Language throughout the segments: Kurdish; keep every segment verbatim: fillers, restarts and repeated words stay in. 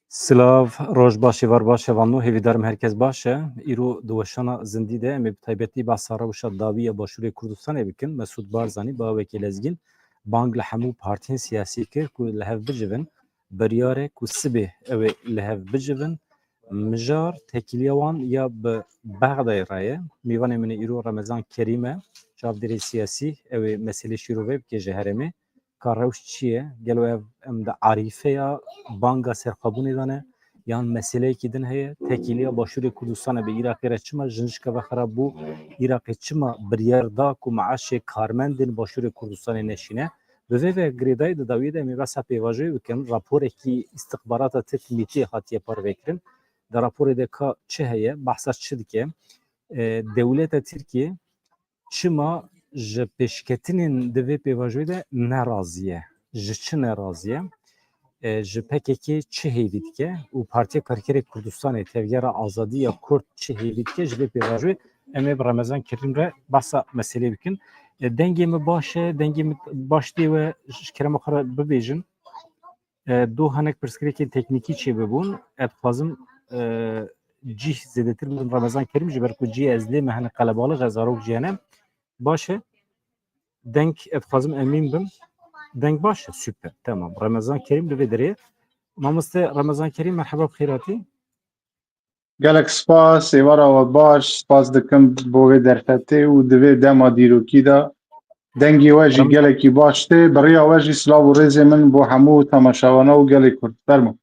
Silav, roj baş, êvar baş, hevalno, hêvîdarim herkes baş e. Îro di weşana zindî de em ê bi taybetî behsa rewşa dawî ya Başûrê Kurdistanê bikin. Mesûd Barzanî bi awekî lezgîn bang li hemû partiyên siyasî kir ku li hev bicivin. Biryar e ku sibê ew ê li hev bicivin. Mijar tekîliya wan ya bi Bexdayê re ye. Mêvanê min ê îro Remezan Kerîm e, çavdêrê siyasî, ew ê meselê şîrove bike ji herêmê. Ka rewş çi ye? Gelo ev em di arîfeya banga serxwebûnê de ne? Yan meseleyekî din heye? Tekîliya Başûrê Kurdistanê bi Îraqê re çima jinişka ve xerab bû? Îraqê çima biryar da ku meaşê karmendên Başûrê Kurdistanê neşîne? Bi vê ve girêdayî di dawiyê de em ê behsa pêvajoyê bikin. Raporekî îstixbarata Tirk, mîtê, hatiye parvekirin. Di raporê de ka çi heye, behsa çi dike? E, dewleta Tirkiyê çima ji pêşketinên di vê pêvajoyê de nerazî ye? Ji çi nerazî ye? E, ji P K K çi hêvî dike? Û Partiya Karkerê Kurdistanê, Tevgera Azadî ya Kurd çi hêvî dike ji vê pêvajoyê? Em ê bi Remezan Kerîm re behsa meselê bikin. E, dengê min baş e, dengê min baş tê we, ji kerema xwe re bibêjin. E, do hinek pirsgirêkên teknîkî çêbibûn. Ez dixwazim, e, cîh zêdetir bidim Remezan Kerîm, ji ber ku cî ez lê me hinek qelebalix e, zarok jî hene. Baş e. Deng ez dixwazim emîn bim. Deng baş e, super. Tamam. Remezan Kerîm li vê derê. Mamoste Remezan Kerîm, merheba, bi xêr hatî. Gelek spas, êvara we baş, spas dikim bo vê derfetê û di vê dema dîrokî de dengê we jî Rem- gelekî baş tê. Bi riya we jî silav û rêzê min bo hemû temaşevana û gelê Kurd. Fermo.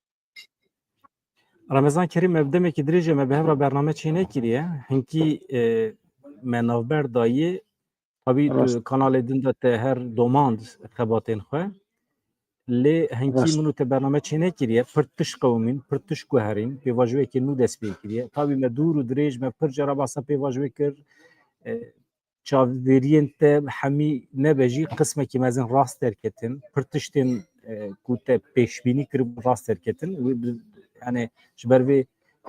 Remezan Kerîm, ev demekî dirêj e me bi hev re bername çênekiriye. Hinkî, e, me navber daye. Tabî tu Rast. kanalê din de te her domand xebatên xwe. Lê hinkî Rast. min û te bername çênekiriye. Pir tişt qewimîn, pir tişt guherîn, pêvajoyekê nû dest pê kiriye. Tabî me dûr û dirêj, me pir cara behsa pêvajoyê kir. E, çavdêriyên te hemî nebe jî qismekî mezin rast derketin. Pir tiştên, e, ku te pêşbînî kiribû rast derketin. Wê bi-, yani ji ber vê,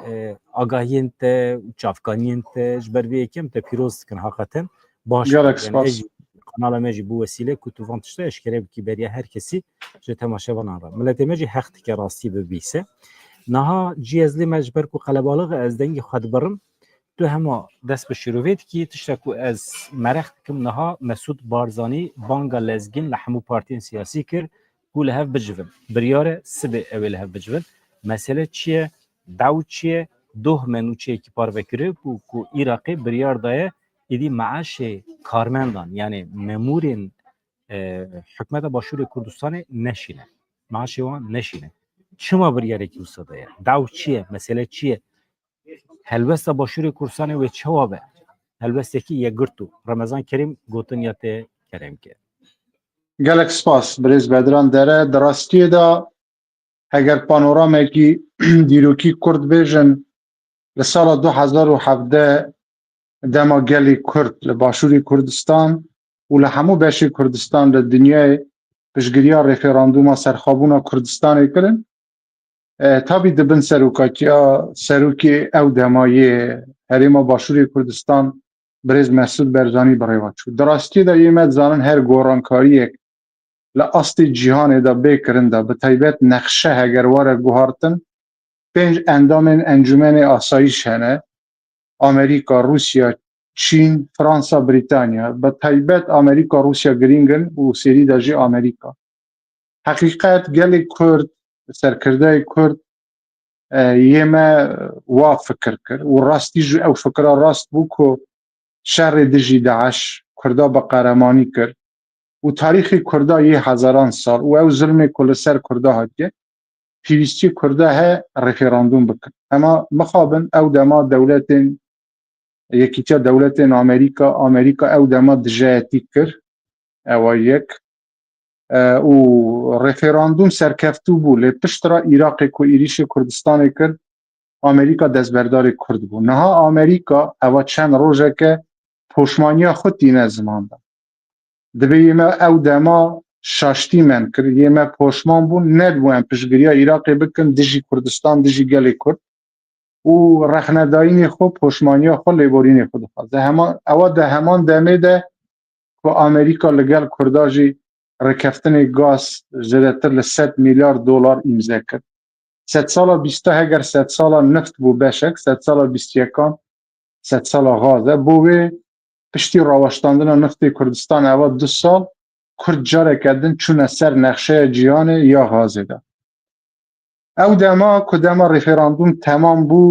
e, agahiyên te û çavkaniyên te ji ber vê yekê em te pîroz dikin haqeten. Baş Gelek yani spas. ez jî, kanala me jî bû wesîle ku tu van tişta eşkere bikî beriya her kesî ji temaşevanan re. Miletê me jî heq dike rastî bibîse. Niha cî ez lê me ji ber ku qelebalix e, ez dengê xwe dibirim. Tu hema dest bi şîrovê dikî, tişta ku ez mereq dikim niha Mesûd Barzanî banga lezgîn li hemû partiyên siyasî kir ku li hev bicivin. Biryar e sibê ew ê li hev bicivin. Mesele çi ye? Daw çi ye? Doh me nûçeyekî parve kiribû ku Îraqê biryar daye êdî meaşê karmendan, yani memûrên, e, hikûmeta Başûrê Kurdistanê neşîne. Meaşê wan neşîne. Çima biryarekî wisa daye? Daw çi ye? Mesele çi ye? Helwesta Başûrê Kurdistanê wê çawa be? Helwestekî yekgirtû. Remezan Kerîm, gotin ya te kerem ke. Gelek spas, birêz Bedran Dere. Di rastiyê de heger panoramekî dîrokî Kurd bêjin, li sala du hezar û hevdeh dema gelê Kurd li Başûrê Kurdistan û li hemû beşê Kurdistan li dinyayê piştgiriya referandûma serxwebûna Kurdistanê kirin. E, tabî di bin serokatiya serokê ew dema yê Herêma Başûrê Kurdistan, birêz Mesûd Barzanî bi rê ve çû. Di rastiyê de yê me dizanin her gorankariyek li astê cîhanê de bê kirin de, bi taybet nexşe heger were guhartin, pênc endamên Encûmenê Asayîş hene, Amerîka, Rûsya, Çîn, Fransa, Brîtanya. Bi taybet Amerîka, Rûsya girîng in û serî de jî Amerîka. Heqîqet, gelê Kurd, serkirdeyê Kurd, e, yê me wa fikir kir û rastî jî ew fikira rast bû ku şerê dijî DAIŞ Kurda bi qeremanî kir û tarîxê Kurda yê hezaran sal û ew zilmê ku li ser Kurda hatiye, pêwîstî Kurda he referandûm bikin. Ema mixabin ew dema dewletên, Yekîtiya Dewletên Amerîka, Amerîka ew dema dijayetî kir, ewa yek. E, û referandûm serkeftî bû, lê piştre Îraqê ku êrîşê Kurdistanê kir, Amerîka destberdarê Kurd bû. Niha Amerîka, eva çend rojeke poşmaniya xwe tîne ziman de. Dibê yê me ew dema şaştî men kir, yê me poşman bûn, nedibû em piştgiriya Îraqê bikin dijî Kurdistan, dijî gelê Kurd û rexnedayînê xwe, poşmaniya xwe, lêborînê xwe dixwaze. Hema, ewa di heman demê de ku Amerîka li gel Kurda jî rêkeftinê gaz zêdetir li sed milyar dolar îmze kir. Sedsala bîsta heger sedsala neft bû beşek, sedsala bîst yekan sedsala gaz e. Bo wê piştî raweştandina neftê Kurdistan eva du sal, Kurd careke din çûne ser nexşeya cîhanê ya gazê de. Ew dema ku dema referandûm temam bû,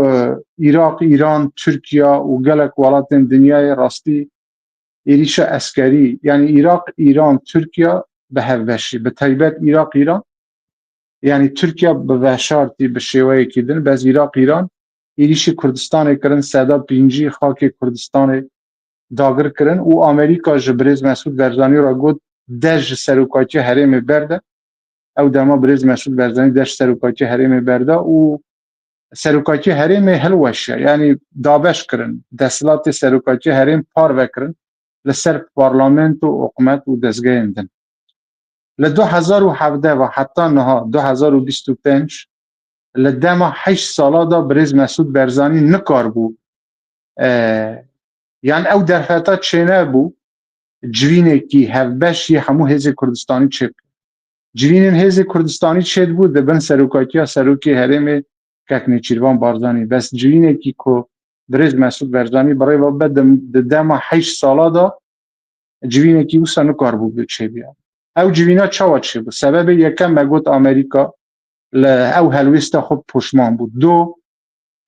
e, Îraq, Îran, Tirkiye û gelek welatên dinyayê rastî êrîşa eskerî, yanî Îraq, Îran, Tirkiye bi hevbeşî, bi taybet Îraq, Îran, yanî Tirkiye bi veşartî, bi şêweyekî din, bes Îraq, Îran êrîşî Kurdistanê kirin, seda pêncî xakê Kurdistanê dagir kirin û Amerîka ji birêz Mesûd Berzanî re got, dest ji serokatiya herêmê berde. Ew dema birêz Mesûd Berzanî dest ji serokatiya herêmê berda û serokatiya herêmê hilweşiya, yanî dabeş kirin. Desthilatê serokatiya herêm parve kirin li ser parlamento, hikûmet û dezgehên din. Li du hezar û hevdeh ve heta niha du hezar û bîst û pênc, li dema heşt sala de birêz Mesûd Berzanî nikaribû, e, yan ew derfeta çênebû civînekî hevbeş yê hemû hêzê Kurdistanî çêbike. Civînên hêzê Kurdistanî çêdibû di bin serokatiya serokê herêmê kek Nêçîrvan Barzanî. Bes civînekî ku birêz Mesûd Berzanî bi rê ve be di, di dema heşt sala de civînekî wisa nikaribû bi çêbiya. Ew civîna çawa çêbû? Sebebê yekem me got Amerîka li ew helwêsta xwe poşman bû. Do,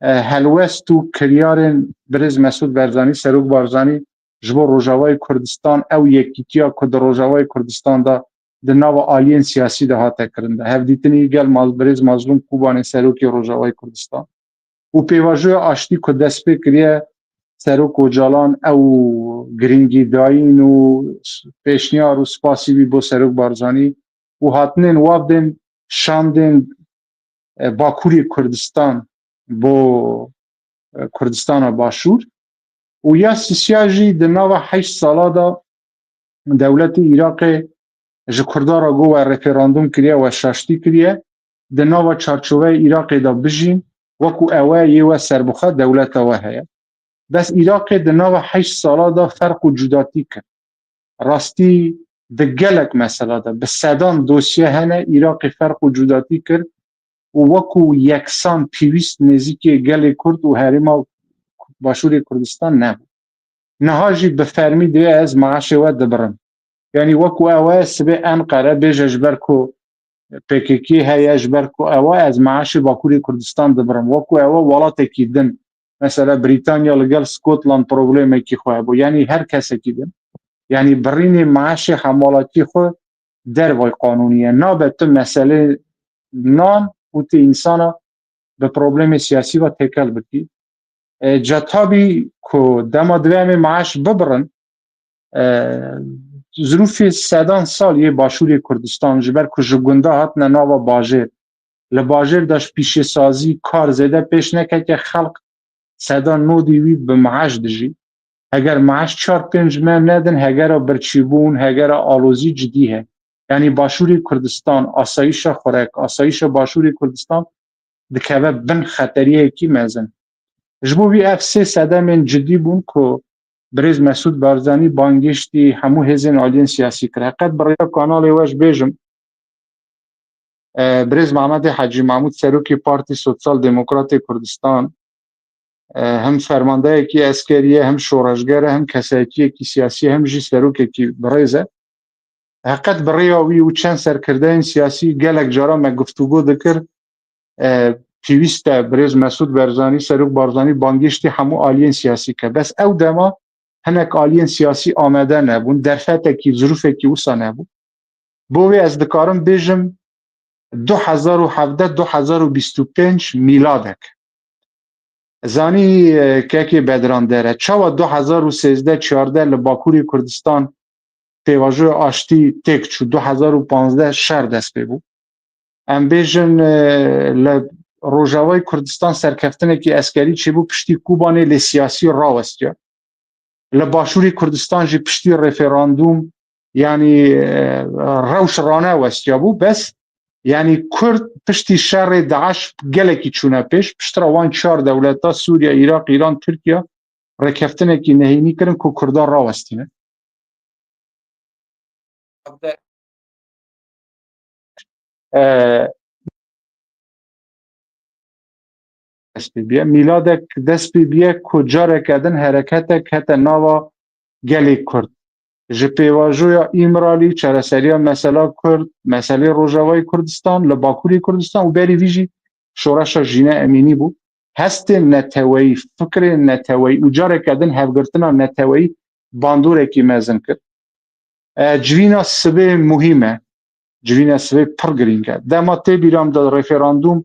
e, helwest û kiryarên birêz Mesûd Barzanî, Serok Barzanî ji bo Rojavayê Kurdistan, ew yekîtiya ku di Rojavayê Kurdistan de di nava aliyên siyasî de hate kirin de. Hevdîtinî gel Maz-, birêz Mazlûm Kobanê, Serokê Rojavayê Kurdistan. Û pêvajoya aştî ku dest pê kiriye Serok Ocalan, ew girîngîdayîn û pêşniyar û spasî wî bo Serok Barzanî û hatinên wafdên şandên, e, Bakurê Kurdistan bo, e, Kurdistana Başûr. Û ya sisiya jî di nava heşt sala de dewletê Iraqê ji Kurda re got we referandûm kiriye, we şaştî kiriye, di nava çarçoveya Iraqê de bijîn, wekû ew e, yê we serbixwe, dewleta we heye. Bes Iraqê di nava heşt sala de ferq û cudatî kir. Rastî di gelek mesela de, bi sedan dosye hene, Iraqê ferq û cudatî kir û wekû yeksan pêwîst nêzîkê gelê Kurd û herêma Başûrê Kurdistan nebû. Niha jî bi fermî divê ez maaşê we dibirim. Yanî wekû ew e, sibê Enqere bêje ji ber ku P K K heye, ji ber ku ew e, ez maaşê Bakurê Kurdistan dibirim. Wekû ew e, welatekî din. Mesela Brîtanya li gel Scotland problemekî xwe hebû. Yanî her kesekî din. Yanî birînê maaşê hemwelatiyê xwe dervay qanûnî ye. Nabe tu meselê nan û tu însana bi problemê siyasî ve têkel bikî. E, ca tabî ku dema divê em ê maaş bibirin, e, zirûfê sedan sal yê Başûrê Kurdistan, ji ber ku ji gunda hatine nava bajêr, li bajêr de ji pîşesazî kar zêde pêş neketiye, xelk seda nodî wî bi maaş dijî. Heger maaş çar pênc meh nedin, hegera birçîbûn, hegera alozî cidî heye. Yanî Başûrê Kurdistan, asayîşa xurek, asayîşa Başûrê Kurdistan dikeve bin xeteriyekî mezin. Ji bo vî ev sê sedemên cidî bûn ku birêz Mesûd Barzanî bangêştî hemû hêzên aliyên siyasî kir. Heqet bi rêya kanalê we ji bêjim, e, birêz Mehmedê Hecî Mahmûd, serokê Partî Sosyal Demokratê Kurdistan, e, hem fermandeyekî eskerî ye, hem şoreşger e, hem kesekiyekî siyasî ye, hem jî serokekî birêz e. Heqet bi rêya wî û çend serkirdeyên siyasî gelek cara me guftûgo dikir, e, pêwîst e birêz Mesûd Berzanî, Serok Barzanî bangêştî hemû aliyên siyasî ke. Bes ew dema hinek aliyên siyasî amade nebûn, derfetekî, zirûfekî wisa nebû. Bo vê ez dikarim bêjim du hezar û hevdeh, du hezar û bîst û pênc mîladek. Zanî, e, kekê Bedran Dere, çawa du hezar û sêzdeh çardeh li Bakurê Kurdistan pêvajoya aştî têk çû, du hezar û panzdeh şer dest pê bû. Em bêjin, e, li Rojavayê Kurdistan serkeftinekî eskerî çêbû, piştî Kobanê lê siyasî rawestiya. Li Başûrê Kurdistan jî piştî referandûm, yanî, e, rewş ranewestiya bû. Bes, yanî Kurd piştî şerê DAIŞ gelekî çûne pêş. Piştre wan çar dewleta, Sûriye, Iraq, Îran, Tirkiye, rêkeftinekî nehênî kirin ku Kurdan rawestîne. e, dest pê bûye. Mîladek dest pê bûye ku careke din hereketek hete nava gelê Kurd. Ji pêvajoya Îmralî, çareseriya mesela Kurd, meselê Rojavayê Kurdistan, li Bakurê Kurdistan û berî vî jî şoreşa Jîne Emînî bû. Hestên neteweyî, fikrên neteweyî û careke din hevgirtina neteweyî bandorekî mezin kir. E, civîna sibê muhîm e. Civîna sibê pir girîng e. Dema tê bîra min de referandûm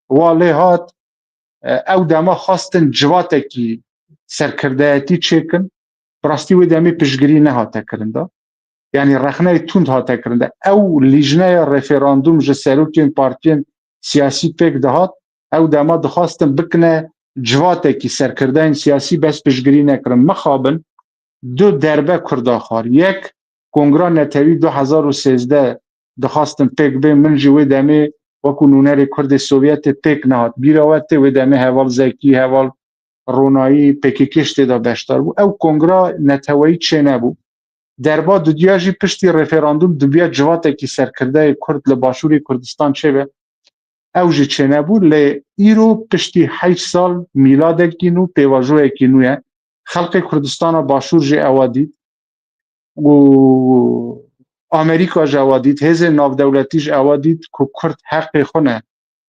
wa lê hat, e, ew dema xwestin civatekî serkirdayetî çêkin. Bi rastî wê demê piştgirî nehate kirin de. Yanî rexneyê tund hate kirin de. Ew lîjneya referandûm ji serokên partiyên siyasî pêk dihat, ew dema dixwastin bikine civatekî serkirdeyên siyasî, bes piştgirî nekirin. Mixabin du derbe Kurda xwar. Yek, Kongra Netewî du hezar û sêzdeh dixwastin pêk bê, min jî wê demê wekû nûnerê Kurdê Sovyetê pêk nehat. Bîra we tê wê demê heval Zekî, heval Ronayî, P K K jî tê de beşdar bû. Ew kongra neteweyî çênebû. Derba dudiya jî piştî referandûm dibiya civatekî serkirdeyê Kurd li Başûrê Kurdistan çêbe. Ew jî çênebû, lê îro piştî heşt sal mîladekî nû, pêvajoyekî nû ye. Xelkê Kurdistana Başûr jî ewa dît û Amerîka jî ewa dît, hêzên navdewletî jî ewa dît ku Kurd heqê xwe ne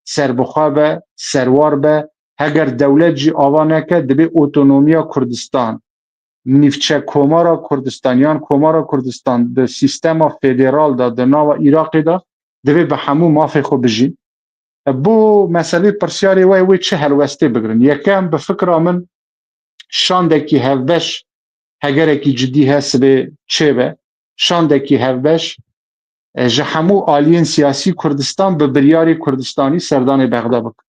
serbixwe be, serwar be, heger dewlet jî ava neke, dibê otonomiya Kurdistan, nîvçe komara Kurdistan yan komara Kurdistan di sîstema federal de, di nava Iraqê de, divê bi hemû mafê xwe bijîn. Bo meselê pirsyarê we, wê çi helwestê bigirin? Yekem, bi fikra min, şandekî hevbeş hegerekî cidî he sibê çêbe. Şandekî hevbeş, e, ji hemû aliyên siyasî Kurdistan bi biryarê Kurdistanî serdanê Bexda bikin.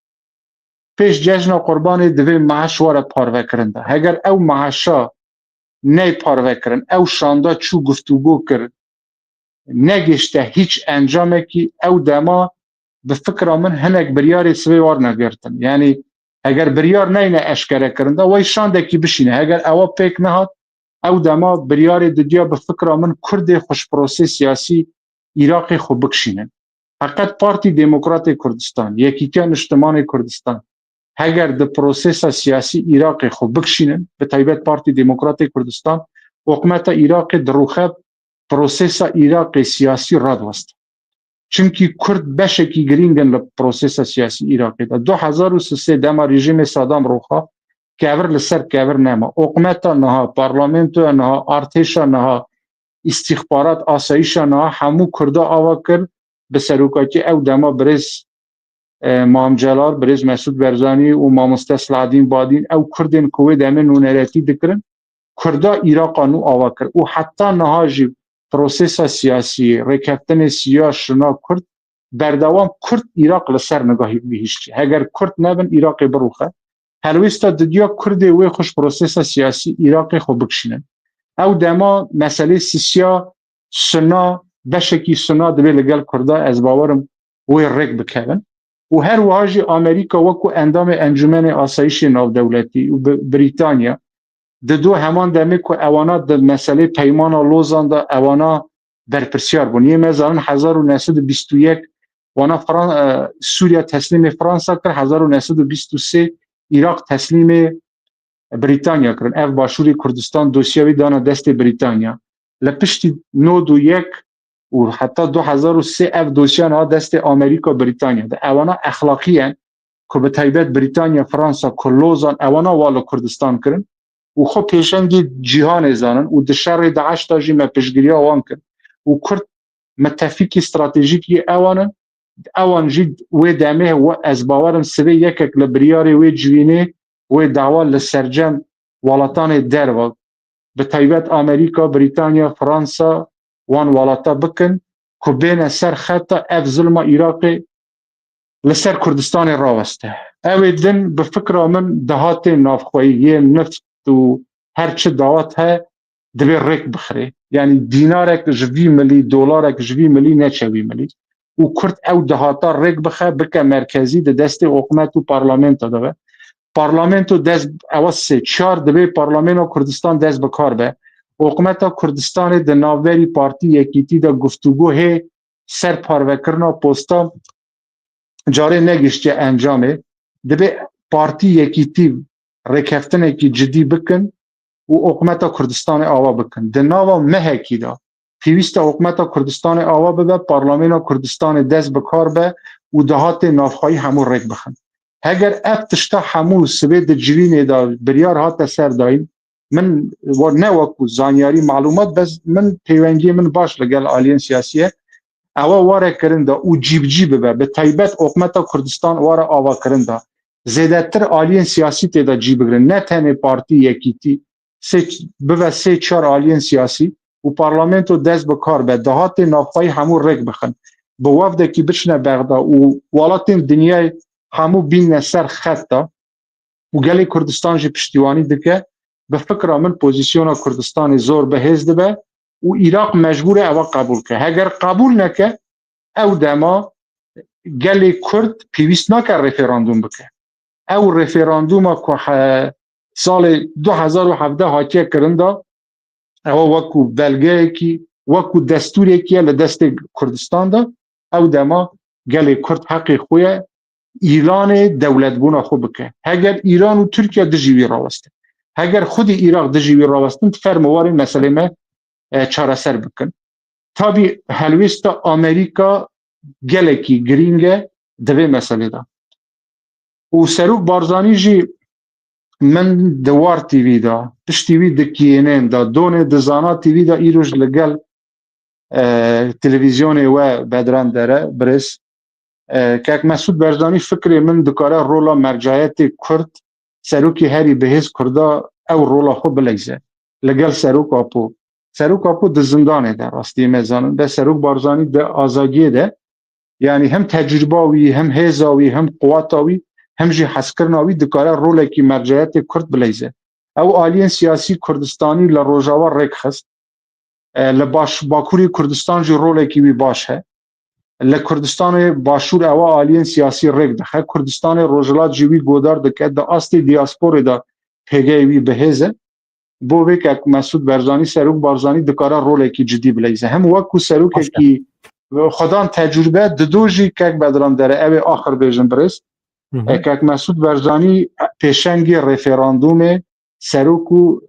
Pêş cejna Qurbanê divê meheş were parvekirin de. Heger ew meheşa ney parvekirin, ew şanda çû guftûgo kir, negihişte hîç encamekî, ew dema bi fikra min hinek biryarê sibê war negirtin. Yanî heger biryar neyne eşkere kirin de, wey şandekî bişîne. Heger ewa pêk nehat, ew dema biryarê didiya bi fikra min Kurdê xwe ji prosê siyasî Iraqê xwe bikişînin. Heqet Partî Demokratê Kurdistan, Yekîtiya Niştimanê Kurdistan, heger di prosesa siyasî Iraqê xwe bikişînin, bi taybet Partî Demokratê Kurdistan, hikûmeta Iraqê dirûxe prosesa Iraqê siyasî radiweste. Çimkî Kurd beşekî girîng in li prosesa siyasî Iraqê de. Du hezar û sê dema rejîmê Sadam rûxa, kevir li ser kevir nema. Hikûmeta niha, parlamentoya niha, artêşa niha, îstîxbarat, asayîşa niha hemû Kurda ava kir, bi serokatî ew dema birêz, e, Mam Celal, birêz Mesûd Berzanî û mamoste Selahaddîn Badîn, ew Kurdên ku wê demê nûneretî dikirin, Kurda Îraqa nû ava kir û heta niha jî prosesa siyasî, rêkeftinê siya şina Kurd berdewam, Kurd Îraq li ser nigahî bihîştî. Heger Kurd nebin, Îraqê birûxe. Helwêsta didiya Kurdê wê xwe ji prosesa siyasî Îraqê xwe bikişînin. Ew dema meselê sisiya Suna, beşekî Suna divê li gel Kurda, ez bawerim, wê rêk bikevin. Û her wiha jî Amerîka wekû endamê Encûmenê Asayîşê Navdewletî û Bi-, Brîtanya, di do heman demê ku ewana di meselê peymana Lozan de ewana berpirsyar bûn. Yê me zanin hezar û neh sed û bîst û yek wana Fran-, e, Sûriya teslîmê Fransa kir, hezar û neh sed û bîst û sê Îraq teslîmê Brîtanya kirin. Ev Başûrê Kurdistan dosya wî dana destê Brîtanya. Li piştî nod û yek û heta du hezar û sê ev dosya niha destê Amerîka, Brîtanya de. Ewana exlaqî ye ku bi taybet Brîtanya, Fransa, ku Lozan ewana wa li Kurdistan kirin û xwe pêşengî cîhanê zanin û di şerê DAIŞ de jî me piştgiriya wan kir û Kurd mitefîkî stratejîk yê ewan in. Ewan jî wê demê we, ez bawerim sibê yekek li biryarê wê civînê, wê dawa li sercem welatanê derve, bi taybet Amerîka, Brîtanya, Fransa, wan welata bikin ku bêne ser xeta ev zilma Îraqê li ser Kurdistanê raweste. Ew ê din bi fikra min dahatên navxweyî yên nift û her çi dawat he, divê rêk bixirê. Yanî dînarek ji vî milî, dolarek ji vî milî neçe wî milî. Û Kurd ew dahata rêk bixe, bike merkezî, di destê hikûmet û parlamento de be. Parlamento dest, ewa sê, çar, divê Parlamena Kurdistan dest bi kar be. Hikûmeta Kurdistanê di navberî partî Yekîtî de guftûgo hê ser parvekirina posta carê negiştiye encamê. Divê partî yekîtî rêkeftinekî cidî bikin û hikûmeta Kurdistanê ava bikin. Di nava mehekî de pêwîst e hikûmeta Kurdistanê ava bibe, parlamena Kurdistanê dest bi kar be û dahatê navxweyî hemû rêk bixin. Heger ev tişta hemû sibê di civînê de biryar hate ser dayîn, min we-, ne wekû zanyarî, malûmat, bes min pêwendiyê min baş li gel aliyên siyasî ye. Ewa ware kirin de û cîbicî bibe, bi taybet hikûmeta Kurdistan ware ava kirin de. Zêdetir aliyên siyasî tê de cî bigirin. Ne tenê partî yekîtî, sê, bibe sê çar aliyên siyasî û parlamento dest bi kar be. Dahatê navxweyî hemû rêk bixin. Bi wefdekî biçine Bexda û welatên dinyayê hemû bînne ser xet de û gelê Kurdistan jî piştîwanî dike. Bi fikra min pozîsyona Kurdistanê zor bihêz dibe û Iraq mecbûr e ewa qebûl ke. Heger qebûl neke, ew dema gelê Kurd pêwîst nake referandûm bike. Ew referandûma ku he-, salê du hezar û hevdeh hatiye kirin de, ewa wekû belgeyekî, wekû destûrekî ye li destê Kurdistan de, ew dema gelê Kurd heqê xwe ye îlanê dewletbûna xwe bike. Heger Îran û Tirkiye dijî wî rawestin, heger xwedî Iraq dijî wî rawestin, fermo warê meselê me, e, çareser bikin. Tabî helwêsta Amerîka gelekî girîng e di vê meselê de. Û Serok Barzanî jî min di War T V de, piştî wî di Kiyênên de, donê di Zana T V de îroj li gel, e, televîzyonê we Bedran Dere, birêz, e, Kek Mesûd Barzanî fikrê min dikare rola mercayetê Kurd, serokê herî bihêz Kurda ew rola xwe bileyze. Li gel Serok Apo. Serok Apo di zindanê de, rastî me zanin. Be Serok Barzanî di azadiyê de, yanî hem tecrûba wî, hem hêza wî, hem quwata wî, hem jî hezkirina wî dikare rolekî mercayetê Kurd bileyze. Ew aliyên siyasî Kurdistanî li Rojava rêk xist. E, li baş-, Bakurê Kurdistan jî rolekî wî baş he. Li Kurdistanê Başûr ewa aliyên siyasî rêk dixe. Kurdistanê Rojhilat jî wî godar dike. Di astê diasporê de pêgehê wî bihêz e. Bo vê Kek Mesûd Barzanî, Serok Barzanî dikare rolekî cidî bileyze. Hem wekû serokekî xwedan tecrûbe, dido jî Kek Bedran Dere, ew ê axir bêjin birêz. Hı hı. E, Kek Mesûd Barzanî pêşengê referandûmê, serok û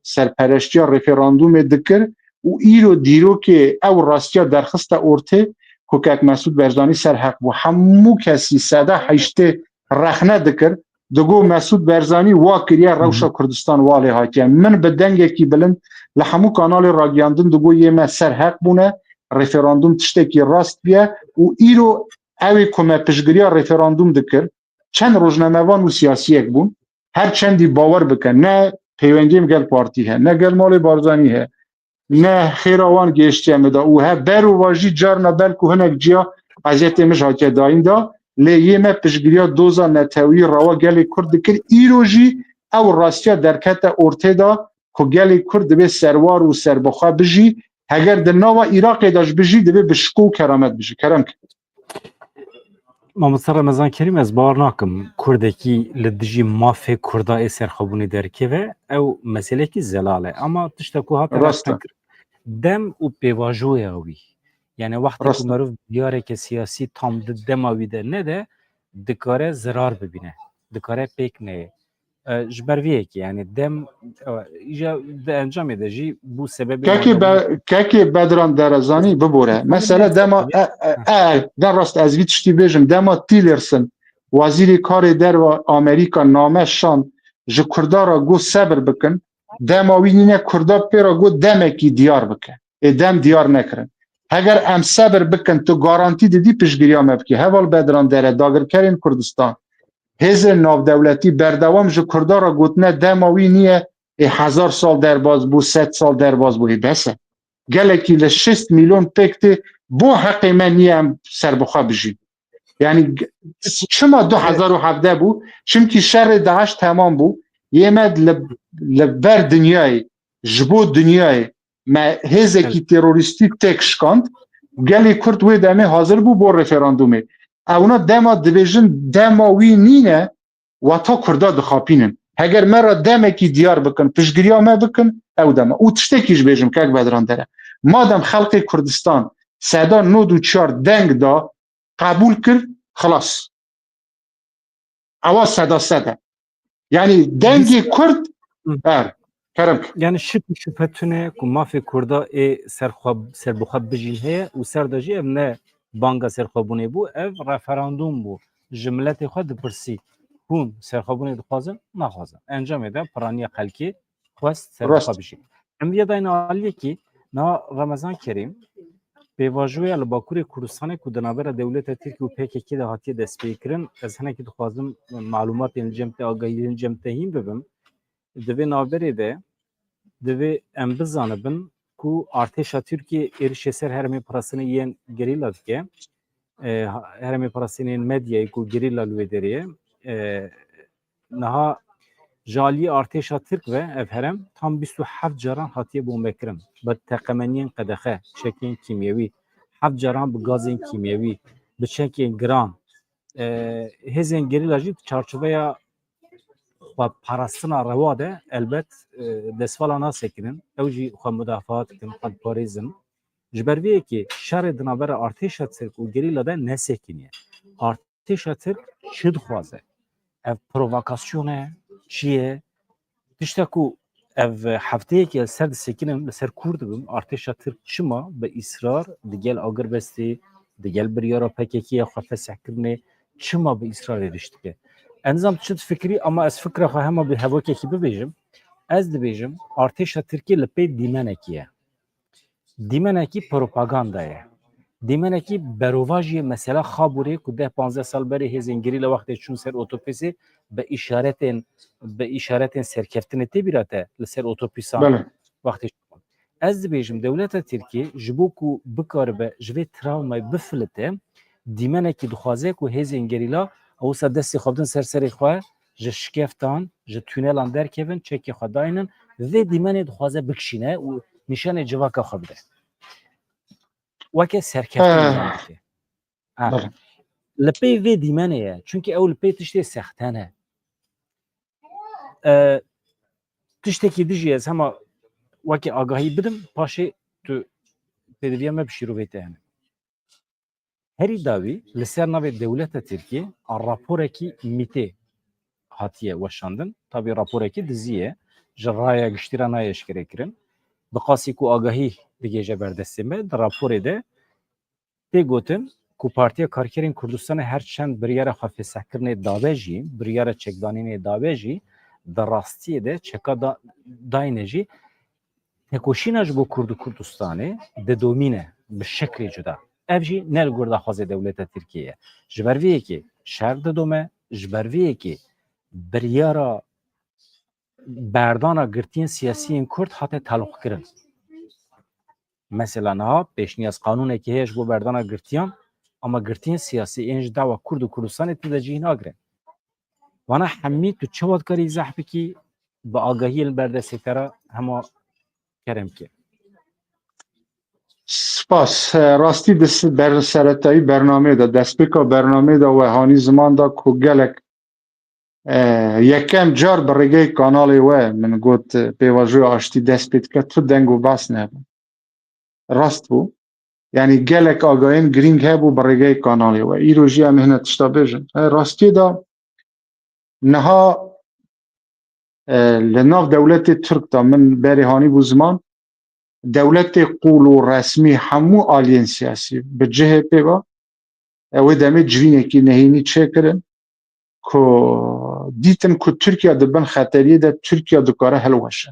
serpereştiya referandûmê dikir û îro dîrokê ew rastiya derxiste ortê ku Kek Mesûd Barzanî ser heq bû. Hemû kesî, seda heştê, rexne dikir, digo Mesûd Barzanî wa kiriye, rewşa Kurdistan wa lê hatiye. Min bi dengekî bilind li hemû kanalê ragiyandin digo yê me ser heq bûne, referandûm tiştekî rast bûye û îro ew ê ku me piştgiriya referandûm dikir, çend rojnamevan û siyasiyek bûn, her çendî bawer bike, ne peywendiyê min gel partî he, ne gel malê Barzanî he, ne xêra wan gêştiye min de û he ber û va jî carna belku hinek ciya eziyetê min ji hatiye dayîn de, lê yê me piştgiriya doza netewî rewa gelê Kurd dikir, îro jî ew rastiya derkete ortê de ku gelê Kurd divê serwar û serbixwe bijî, heger di nava Iraqê de jî bijî, divê bi şiko û keramet bijî. Kerem ke. Mamoste Remezan Kerîm, ez bawer nakim Kurdekî li dijî mafê Kurda ê serxwebûnê derkeve, ew meselekî zelal e. Ama tişta ku hate Rast e. Rexne kir-, dem û pêvajoya wî. Yani wextê ku Rast e. Meriv diyareke siyasî tam di dema wî de nede, dikare zirar bibîne. Dikare pêk neyê. E, ji ber vê yekê, yani dem, e, îja di encamê de jî bû sebebê Kekê mane-, Be-, Kekê Bedran Derezanî bibore. Mesele dema, e, e, e, de rast ez vî tiştî bêjim, dema Tillerson, wezîrê karê derve Amerîka name şand, ji Kurda re got sebir bikin, dema wî nîne Kurda pê re got demekî diyar bike. Ê dem diyar nekirin. Heger em sebir bikin, tu garantî didî piştgiriya me bikî. Heval Bedran Dere, dagirkerên Kurdistan, hêzên navdewletî berdewam ji Kurda re gotine dema wî niye, ê hezar sal derbas bû, sed sal derbas bû, ê bes e. Gelekî li şêst milyon pêk tê, bo heqê me niye em serbixwe bijîn. Yani g-, çima du hezar û hevdeh bû? Çimkî şerê DAIŞ temam bû. Yê me li, li ber dinyayê, ji bo dinyayê me hêzekî terorîstî têk şikand. Gelê Kurd wê demê hazir bû bo referandumê. Ewna dema dibêjin dema wî nîne, wata Kurda dixapînin. Heger me re demekî diyar bikin, piştgiriya me bikin, ew dema. Û tiştekî ji bêjim, Kek Bedran Dere. Madem xelkê Kurdistan seda nod û çar deng da, qebûl kir, xilas. Ewa seda sed e. Yanî dengê Kurd, Hı. er, kerem. Yani şik û şüphe tune ku mafê Kurda ê serxwe, serbixwe bijîn heye û ser de jî ev ne banga serxwebûnê bû, ev referandum bû. Ji miletê xwe dipirsî, hûn serxwebûnê dixwazin, naxwazin. Encamê de piraniya xelkê xwest serbixa bijî. Em vê dayne aliyekî, niha Remezan Kerîm, pêvajoya li Bakurê Kurdistanê ku di navbera dewleta Tirkî û P K K de hatiye destpêkirin, ez hinekî dixwazim malumatên li cem te, agahiyên cem te hîn bibim. Di vê navberê de divê em bizanibin ku artêşa Tirkiyê êrişê ser herêmê parastinê yên gerîla dike. E, herêmê parastinên medyayê ku gerîla li wê derê ye. E, niha ji aliyê artêşa Tirk ve ev herêm tam bîst û heft caran hatiye bombekirin. Bi teqemeniyên qedexe, çekên kîmyewî, heft caran bi gazên kîmyewî, bi çekên giran, e, hêzên gerîla jî di çarçoveya xwe parastina rewa de elbet, e, destvala nasekirin. Ew jî xwe mudafaa dikin, xwe diparêzin. Ji ber vê yekê şerê di navbera artêşa Tirk û gerîla de nesekiniye. Artêşa Tirk çi dixwaze? Ev provokasyon e, çi ye? Tişta ku ev hefteyekê ez ser disekinim, li ser kûr dibim, artêşa Tirk çima bi îsrar digel agirbestê, digel biryara P K K ya xwe fesihkirinê, çima bi îsrar êrîş dike? Ez nizam tu çi difikirî, ama ez fikra xwe hema bi hevokekî bibêjim. Ez dibêjim, artêşa Tirkiyê li pê dîmenekî ye. Dîmenekî propaganda ye. Dîmenekî berovajî ye. Mesela Xaburê ku deh panzdeh sal berê hêzên gerîla wextê çûn ser otopîsê, bi îşaretên, bi îşaretên serkeftinê tê bîra te li ser otopîsan Belê. wextê çûn. Ez dibêjim dewleta Tirkiyê ji bo ku bikaribe ji vê travmayê bifilite, dîmenekî dixwaze ku hêzên gerîla wisa destê xwe bidin ser serê xwe, ji şikeftan, ji tunelan derkevin, çekê xwe daynin, vê dîmenê dixwaze bikişîne û nîşanê civaka xwe bide. Weke serkeftin He. nîşan dike. Ha. Belê. Li pey vê dîmenê ye. Çunkî ew li pey tiştê sexte ne. E, tiştekî dijî ez hema weke agahî bidim, paşê tu pêdiviya me bi şîrovê te hene. Herî dawî li ser navê dewleta Tirkiyê a raporekî mîtê hatiye weşandin. Tabî raporekî dizî ye. Ji raya giştî re nayê eşkerekirin. Bi qasî ku agahî digihêje ber destê me, di raporê de tê gotin ku Partiya Karkerên Kurdistanê her çend biryara xwe fêsehkirinê dabe jî, biryara çekdanînê dabe jî, di rastiyê de çeka da, dayne jî, tekoşîna ji bo Kurd û Kurdistanê didomîne bi şeklê cuda. Ev jî ne li gor daxwazê dewleta Tirkiyê ye. Ji ber vê yekê şer didome, ji ber vê yekê biryara berdana girtiyên siyasî yên Kurd hate teloqkirin. Mesela niha pêşniyaz qanûnekî heye ji bo berdana girtiyan, ama girtiyên siyasî ên ji dawa Kurd û Kurdistanê tu de cih nagire. Vana hemî tu çawa dikarî izah bikî, bi agahiyê li ber destê te re hema kerem ke. Spas. E, rastî di s-, ber-, seretayî bernameyê de, destpêka bernameyê de we hanî ziman da ku gelek, e, yekem car bi rêgeyê kanalê we min got, e, pêvajoya aştî dest pê dike, tu deng û behs nebû. Rast bû. Yanî gelek agahiyên girîng hebû bi rêgeyê kanalê we. Îro jî em hene tişta bêjin. E, rastiyê de niha, e, li nav dewletê Tirk de min berê hanî bû ziman, dewletê qûl û resmî hemû aliyên siyasî bi cihê pê ve, e, wê demê civînekî nehênî çêkirin ku dîtin ku Tirkiye di bin xeteriyê de Tirkiye dikare hilweşe.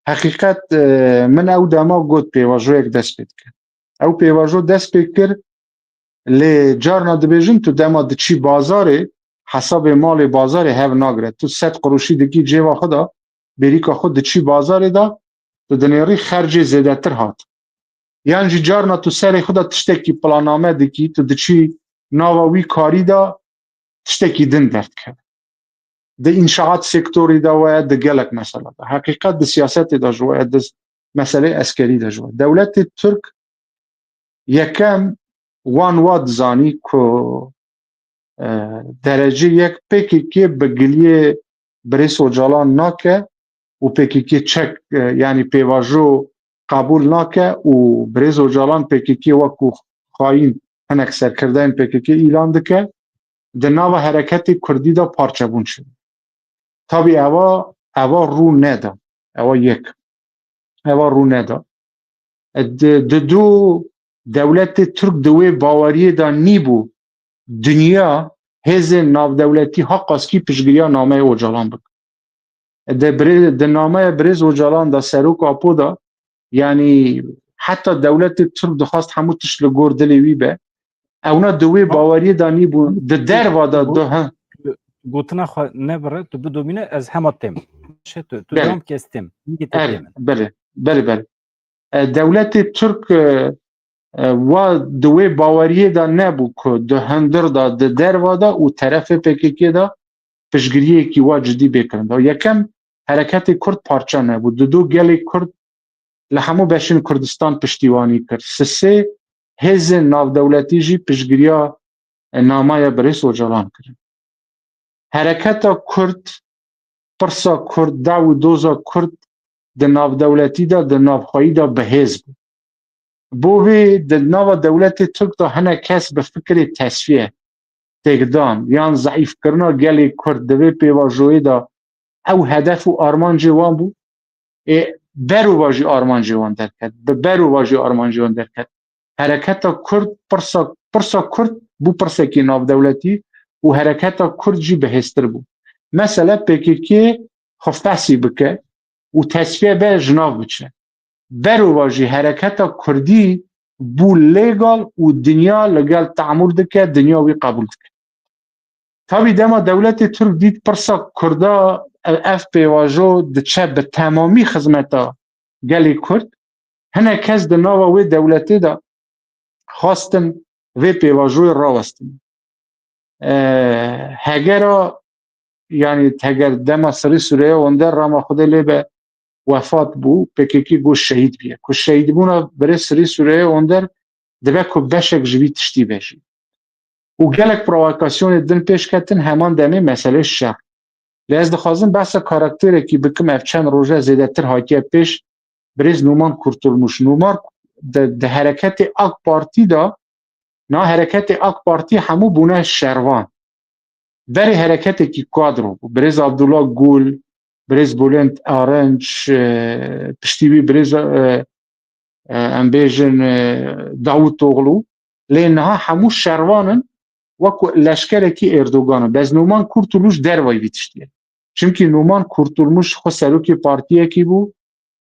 Heqîqet, e, min ew dema got pêvajoyek dest pê dike. Ew pêvajo dest pê kir, lê carna dibêjin tu dema diçî bazarê, hesabê malê bazarê hev nagire. Tu sed qirûşî dikî cêva xwe de, bêrîka xwe diçî bazarê de, tu dinêrî xercê zêdetir hat. Yan jî carna tu serê xwe de tiştekî planame dikî, tu diçî nava wî karî de tiştekî din derdikeve. Di înşaat sektorî de we, di gelek mesela de. Heqîqet di siyasetê de ji we, di meseleyê eskerî de ji we. Dewletê Tirk yekem wan wa dizanî ku, e, derecê yek P K K bi giliyê birêz Ocalan nake û P K K çek, e, yanî pêvajo qebûl nake û birêz Ocalan P K K wekû xayîn hinek serkirdeyên P K K îlan dike, di nava hereketê kurdî de parçebûn çêbû. Tabî eva, eva rû neda. Ewa yek. Eva rû neda. Di, di du dewletê Tirk di wê baweriyê de nîbû, dinya hêzên navdewletî haqaskî piştgiriya nameyê Ocalan bike. Di birê-, di nameya birêz Ocalan de, Serok Apo de, yanî heta dewletê Tirk dixwast hemû tişt li gor dilê wî be. Ewna di wê baweriyê de nîbûn. Di derva de, di, ha. Gotina xwe nebire, tu bidomîne, ez hema têm. Şe tu, tu Belê. dewam ke, ez têm. Nîgê te Erê, têm. belê, belê, belê. E, dewletê Tirk, e, e, wa di wê baweriyê de nebû ku di hundir de, di derva de û terefê P K K de piştgiriyekî wa cidî bê kirin. Yekem, hereketê Kurd parça nebû. Di du gelê Kurd li hemû beşên Kurdistan piştîwanî kir. Sisê hêzên navdewletî jî piştgiriya, e, namaya birêz Ocalan kirin. Hereketa Kurd, pirsa Kurd, daw û doza Kurd di navdewletî de, di navxweyî de bi hêz bû. Bo vê di nava dewletê Tirk de hinek kes bi fikrê tesfiye, têkdan yan zeîfkirina gelê Kurd di vê pêvajoyê de ew hedef û armancê wan bû. Ê, berovajî armancê wan derket. Bi berovajî armancê wan derket. Hereketa Kurd, pirsa, pirsa Kurd bû pirsekî navdewletî û hereketa Kurd jî bihêztir bû. Mesele P K K xwe fesî bike û tesfiye be, ji nav biçe. Berovajî hereketa Kurdî bû legal û dinya li gel teamûl dike, dinya wî qebûl dike. Tabî dema dewletê Tirk dît pirsa Kurda, ev, ev pêvajo diçe bi temamî xizmeta gelê Kurd, hinek kes di nava wê dewletê de xwestin vê pêvajoyê rawestin. E, hegera, yanî heger dema Sirî Sûreya Onder, rama Xwedê lê be, wefat bû, P K K got şehîd bûye. Ku şehîdbûna birê Sirî Sûreya Onder dibe ku beşek ji vî tiştî be jî. Û gelek provokasyonê din pêş ketin, heman demê meselê şer. Lê ez dixwazim behsa karakterekî bikim, ev çend roje zêdetir hatiye pêş, birêz Nûman Kurtulmuş. Nûman di, di hereketê AK Partî de, na hereketê AK Partî hemû bûne şervan. Berê hereketekî kadro bû. Birêz Abdullah Gul, birêz Bülent Arınç, e, piştî wî birêz, e, e, em bêjin, e, Davutoglu. Lê niha hemû şervan in, wekî leşkerekî Erdogan in. Bes Nûman Kurtulmuş dervayî vî tiştî ye. Çimkî Nûman Kurtulmuş xwe serokê partiyekî bû,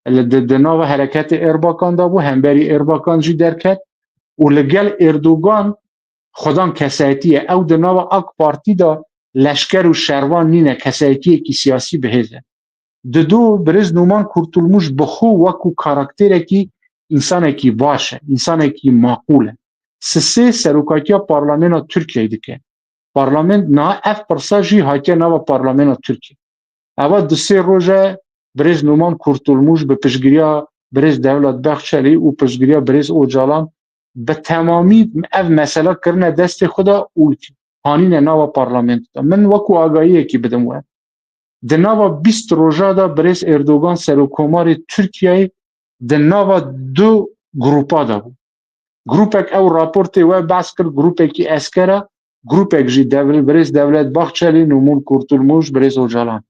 li di, di nava hereketê Erbakan de bû, hemberî Erbakan jî derket û li gel Erdogan xwedan kesayetî ye. Ew di nava AK Partî de leşker û şervan nîne, kesayetiyekî siyasî bihêz e. Dido birêz Nûman Kurtulmuş bi xwe wekû karakterekî, însanekî baş e, însanekî maqûl e. Sisê serokatiya parlamena Tirkiyeyê dike. Parlament niha ev pirsa jî hatiye nava parlamena Tirkiyê. Eva du sê roj e birêz Nûman Kurtulmuş bi piştgiriya birêz Devlet Bahçelî û piştgiriya birêz Ocalan bi temamî ev mesele kirine destê xwe de û hanîne nava parlamento de. Min wekû agahiyekî bidim we. Di nava bîst roja de birêz Erdogan, serokkomarê Tirkiyeyê, di nava du grupa de bû. Grûpek ew raportê we behs kir, grûpekî esker e, grûpek jî dev-, birêz Devlet Bahçelî, Nûman Kurtulmuş, birêz Ocalan.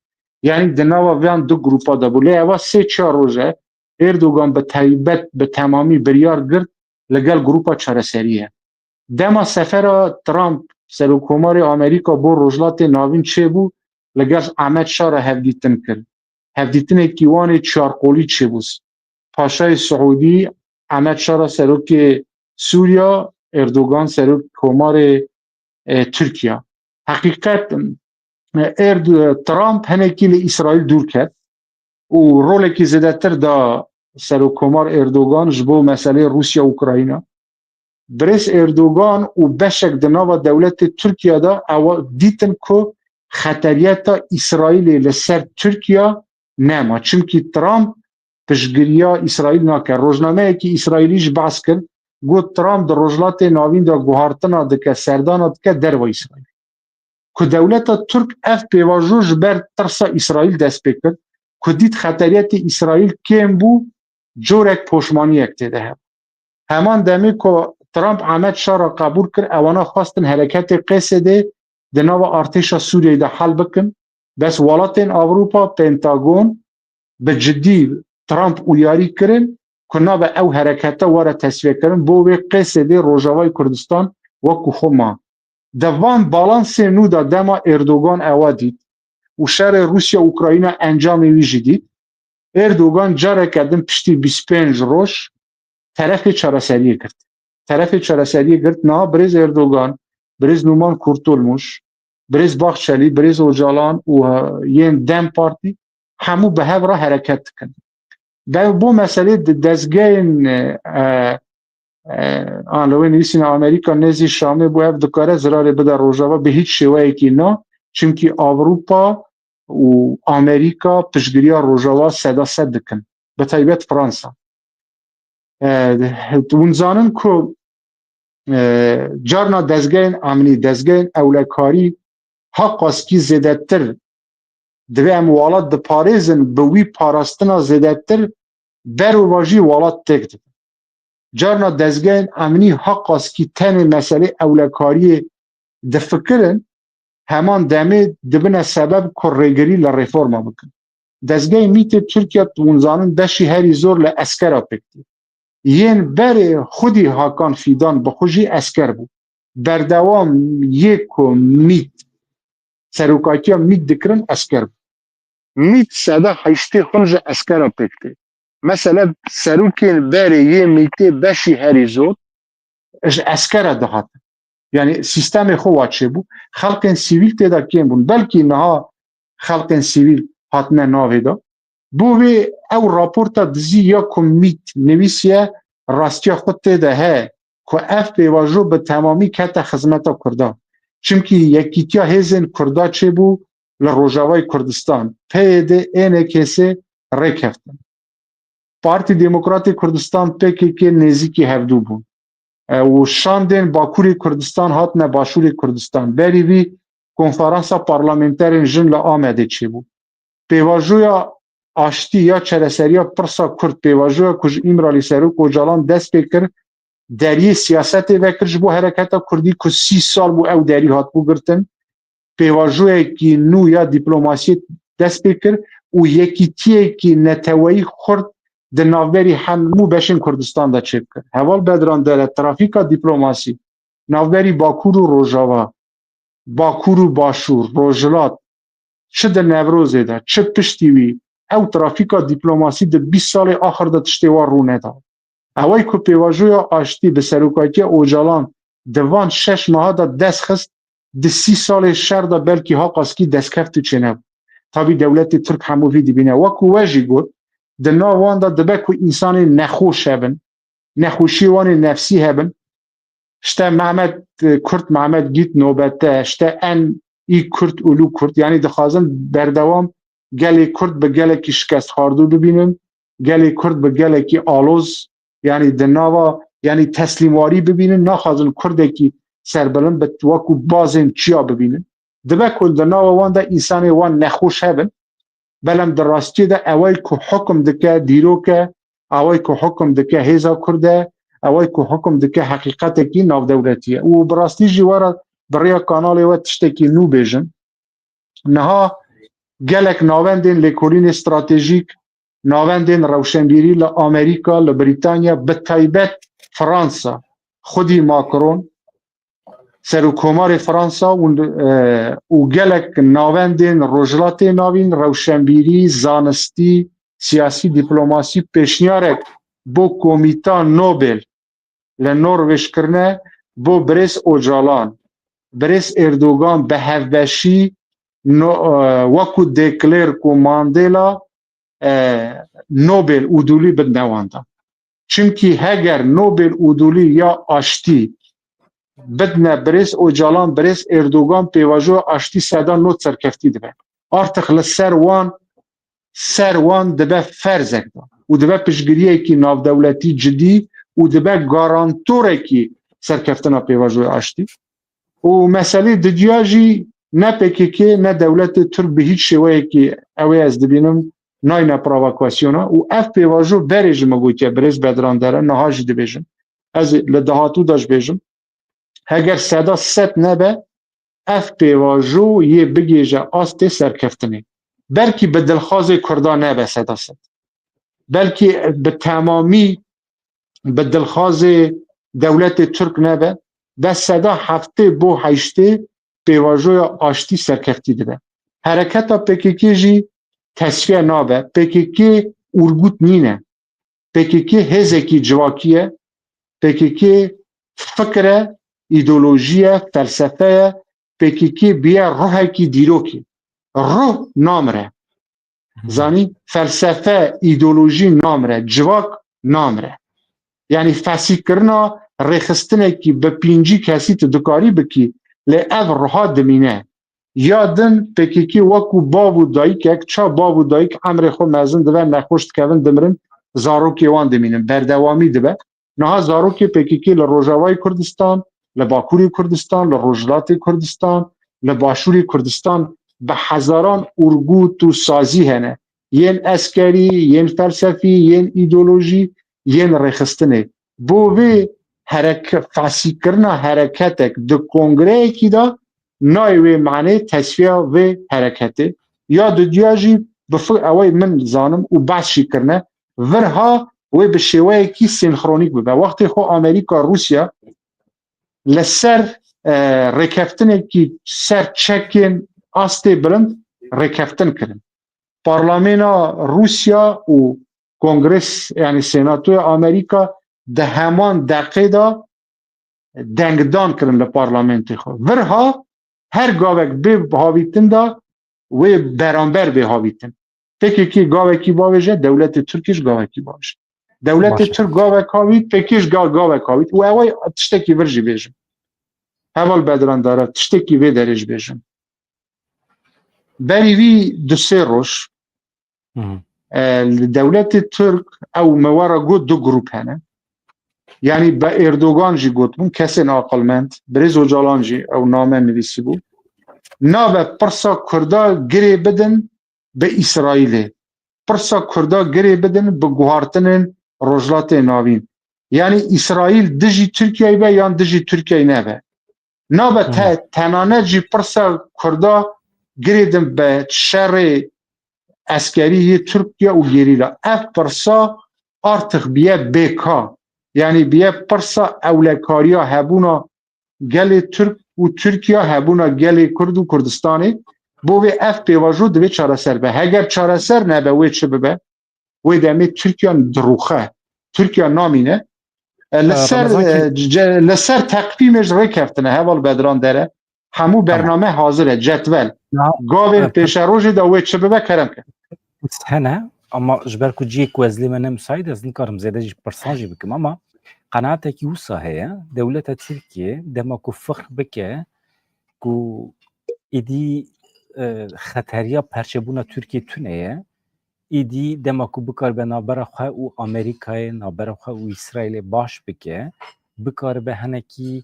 Yanî di nava van du grûpa de bû. Lê eva sê çar roj e Erdogan bi taybet, bi temamî biryar girt li gel grûpa çareseriyê. Dema sefera Trump, serokkomarê Amerîka, bo Rojhilatê Navîn çêbû, li gel Ehmed Şah re hevdîtin kir. Hevdîtinekî wan ê çarqolî çêbû. Paşayê Siûdî, Ehmed Şah re serokê Sûriya, Erdogan serokkomarê, e, Tirkiya. Heqîqet, e, Erd-, Trump hinekî li Îsraîl dûr ket û rolekî zêdetir da serokkomar Erdogan ji bo meseleyê Rûsya-Ukrayna. Birêz Erdogan û beşek di nava dewletê Tirkiye de ew dîtin ku xeteriyeta Îsraîlê li ser Tirkiye nema. Çimkî Trump piştgiriya Îsraîl nake. Rojnameyekî Îsraîlî jî behs kir, got Trump di Rojhilatê Navîn de guhartina dike, serdana dike derva Îsraîl. Ku dewleta Tirk ev pêvajo ji ber tirsa Îsraîl dest pê kir, ku dît xeteriyetê Îsraîl kêm bû, corek poşmaniyek tê de hebû. Heman demê ku Trump Ehmed Şara qebûl kir, ewana xwestin hereketê Qêsedê di nava artêşa Sûriyeyê de hel bikin. Bes welatên Ewropa, Pentagon, bi cidî Trump û yarî kirin ku nabe ew herekete were tesfiyekirin, bo wê Qêsedê Rojavayê Kurdistan wekî xwe ma. Di van balansê nû de dema Erdogan ewa dît û şerê Rûsya-Ukrayna encamê wî jî dît, Erdogan careke din piştî bîst pênc roj terefê çareseriyê girt. Terefê çareseriyê girt, niha birêz Erdogan, birêz Numan Kurtulmuş, birêz Bahçeli, birêz Ocalan û, e, yên DEM Partî hemû bi hev re hereket dikin. Be-, bo meselê di dezgehên, e, e, e, an li wê nivîsîne Amerîka nêzî Şamê bû, ev dikare zirarê bide Rojava bi hîç şêweyekî na, çimkî Ewropa û Amerîka piştgiriya Rojava seda sed dikin, bi taybet Fransa. E, hûn zanin ku, e, carna dezgehên emnî, dezgehên ewlekarî heqaskî zêdetir divê em welat diparêzin, bi wî parastina zêdetir berovajî welat têk dibe. Carna dezgehên emnî heqaskî tenê meselê ewlekariyê difikirin, heman demê dibine sebeb ku rêgirî li reforma bikin. Dezgehê MÎT'ê Tirkiye, hûn zanin, beşî herî zor li eskera pêk tê. Yên berê xwedî Hakan Fîdan bi xwe jî esker bû. Berdewam yê ku MÎT, serokatiya MÎT dikirin, esker bû. MÎT seda heştê xwin ji eskera pêk tê. Mesela serokên berê yê MÎT'ê beşî herî zor ji eskera dihatin. Yani sîstemê xwe wa çêbû. Xelkên sivîl tê de kêm bûn. Belkî niha xelkên sivîl hatine navê de. Bo vê ew raporta dizî ya ku MÎT nivîsiye, rastiya xwe tê de heye ku ev pêvajo bi temamî kete xizmeta Kurdan. Çimkî yekîtiya hêzên Kurda çêbû li Rojavayê Kurdistan. P Y D, E N K S rêkeftin. Partî Demokratê Kurdistan, P K K, nêzîkî hevdû bûn. E, û şandên Bakurê Kurdistan hatine Başûrê Kurdistan. Berî vî konferansa parlamenterên jin li Amedê çêbû. Pêvajoya aştî ya çareseriya pirsa Kurd, pêvajoya ku ji Îmralî Serok Ocalan dest pê kir, deriyê siyasetê vekir ji bo hereketa Kurdî ku sî sal bû ew derî hatibû girtin. Pêvajoyekî nû ya dîplomasiyê dest pê kir û yekîtiyekî neteweyî Kurd di navberî hemû beşên Kurdistan de çêbikir. Heval Bedran Dere, trafîka dîplomasî navberî Bakur û Rojava, Bakur û Başûr, Rojhilat, çi di Newrozê de, çi piştî wî, ew trafîka dîplomasî di bîst salê axir de tiştê wan rû neda. Ewey ku pêvajoya aştî bi serokatiya Ocalan di van şeş meha de dest xist, di sî salê şer de belkî haqaskî destkeftî çênebû. Tabî dewletê Tirk hemû vî dibîne. Wekû we jî got, di nav wan de dibe ku însanên nexweş hebin, nexweşiyê wan ê nefsî hebin. İşte Mehmet, e, Kurt Mehmet gît nobete, işte en iyi Kürt, ulu Kürt. Yani dixwazin berdewam gelê Kurd bi gelekî şikestxwardû bibînin, gelê Kurd bi gelekî aloz, yani di nava, yani teslîmwarî bibînin, naxwazin Kurdekî serbilind bi wekû bazên çiya bibînin. Dibe ku di nava wan de însanê wan nexweş hebin, belem di rastiyê de ewey ku hukum dike dîrok e, ewey ku hukum dike hêza Kurd e, ewey ku hukum dike heqîqetekî navdewletî ye. Û bi rastî jî were bi rêya kanalê we tiştekî nû bêjim. Niha gelek navendên lêkolînê stratejîk, navendên rewşenbîrî li Amerîka, li Brîtanya, bi taybet Fransa, xwedî Macron, Serokkomarê Fransa û, e, û gelek navendên Rojhilatê Navîn, rewşenbîrî, zanistî, siyasî, dîplomasî pêşniyarek bo Komîta Nobel li Norwêj kirine, bo birêz Ocalan, birêz Erdogan bi hevbeşî no-, e, wekû dekler ku Mandela, e, Nobel ûdûlî bidine wan de. Çimkî heger Nobel ûdûlî ya aştî bidine birêz Ocalan, birêz Erdogan, pêvajoya aştî seda nod serkeftî dibe. Artık li ser wan, ser wan dibe ferzek de û dibe piştgiriyekî navdewletî cidî û dibe garantorekî serkeftina pêvajoya aştî. Û meselê didiya jî ne P K K, ne dewletê Tirk bi hîç şêweyekî, ew ê ez dibînim, nayne provokasyona û ev pêvajo berê ji min gotiye, birêz Bedran Dere, niha jî dibêjim. Ez ê li dahatû de jî bêjim. Heger seda sed nebe, ev pêvajo yê bigêje astê serkeftinê. Belkî bi dilxwazê Kurda nebe seda sed. Belkî bi temamî bi dilxwazê dewletê Tirk nebe, de seda heftê bo heştê pêvajoya aştî serkeftî dibe. Hereketa P K K jî tesfiye nabe. P K K urgut nîne. P K K hêzekî civakî ye. P K K fikr e, îdeolojî ye, felsefe ye. P K K bûye ruhekî dîrokî. Ruh namire. Zanî, felsefe, îdeolojî namire, civak namire. Yanî fesîkirina rêxistinekî bi pêncî kesî tu dikarî bikî, lê ev ruha dimîne. Ya din P K K wekû bav û dayikek, ça bav û dayik emrê xwe mezin dibe, nexweş dikevin, dimirin, zarokê wan dimînin, berdewamî dibe. Niha zarokê P K K li Rojavayê Kurdistan, li Bakurê Kurdistan, li Rojhilatê Kurdistan, li Başûrê Kurdistan bi hezaran urgut û sazî hene. Yên eskerî, yên felsefî, yên îdeolojî, yên rêxistinê. Bo vê hereke-, fesîkirina hereketek di kongreyekî de nayê wê manê tesfiya vê hereketê. Ya didiya jî bi fi-, ew ê min zanim û behs jî kirine, virha wê bi şêweyekî sînxronîk bibe. Wextê xwe Amerîka, Rûsya li ser, e, rêkeftinekî ser çekên astê bilind rêkeftin kirin. Parlamena Rûsya û Kongres, yanî Senatoya Amerîka di heman deqê de dengdan kirin li parlamentê xwe. Virha her gavek bê havîtin de wê beramber bê havîtin. P K K gavekî bavêje, dewletê Tirkî jî gavekî bavêje. Dewletê Tirk gavek havît, P K K jî ga-, gavek havît. Û ew ê tiştekî vir jî bêjim. Heval Bedran Dara, tiştekî vê derê jî bêjim. Berî vî du sê roj, Hı hı. E, li dewletê Tirk ew me were got du grup hene. Yanî bi Erdogan jî gotibûn, kesên aqilmend, Birêz Ocalan jî ew name nivîsîbû. Nabe pirsa Kurda girê bidin bi Îsraîlê. Pirsa Kurda girê bidin bi guhartinên Rojhilatê Navîn. Yanî Îsraîl dijî Tirkiyeyê be yan dijî Tirkiyeyê nebe. Nabe te, Hı. tenane jî pirsa Kurda girêdin be şerê eskerî yê Tirkiye û gerîla. Ev pirsa artık biye bêka. Yanî biye pirsa ewlekariya hebûna gelê Tirk û Tirkiye, hebûna gelê Kurd û Kurdistanê. Bo vê ev pêvajo divê çareser be. Heger çareser nebe, wê çi bibe? Wê demê Tirkiye dirûxe. Tirkiye namîne. E, li E, ser, Remezan e, kî- ce-, li ser teqvîmê ji rêkeftine, heval Bedran Dere. Hemû Tamam. bername hazir e, cetvel. Ya, Gavên e, pe- pêşerojê de wê çi bibe, kerem ke. Hene, ama ji ber ku cihê ku ez lê me ne müsait, ez nikarim zêde jî pirsan jî bikim, ama qenaetekî wisa heye, dewleta Tirkiye dema ku fikr bike ku êdî, e, xeteriya perçebûna Tirkiye tune ye, êdî dema ku bikaribe navbera xwe û Amerîkayê, navbera xwe û Îsraîlê baş bike, bikaribe hinekî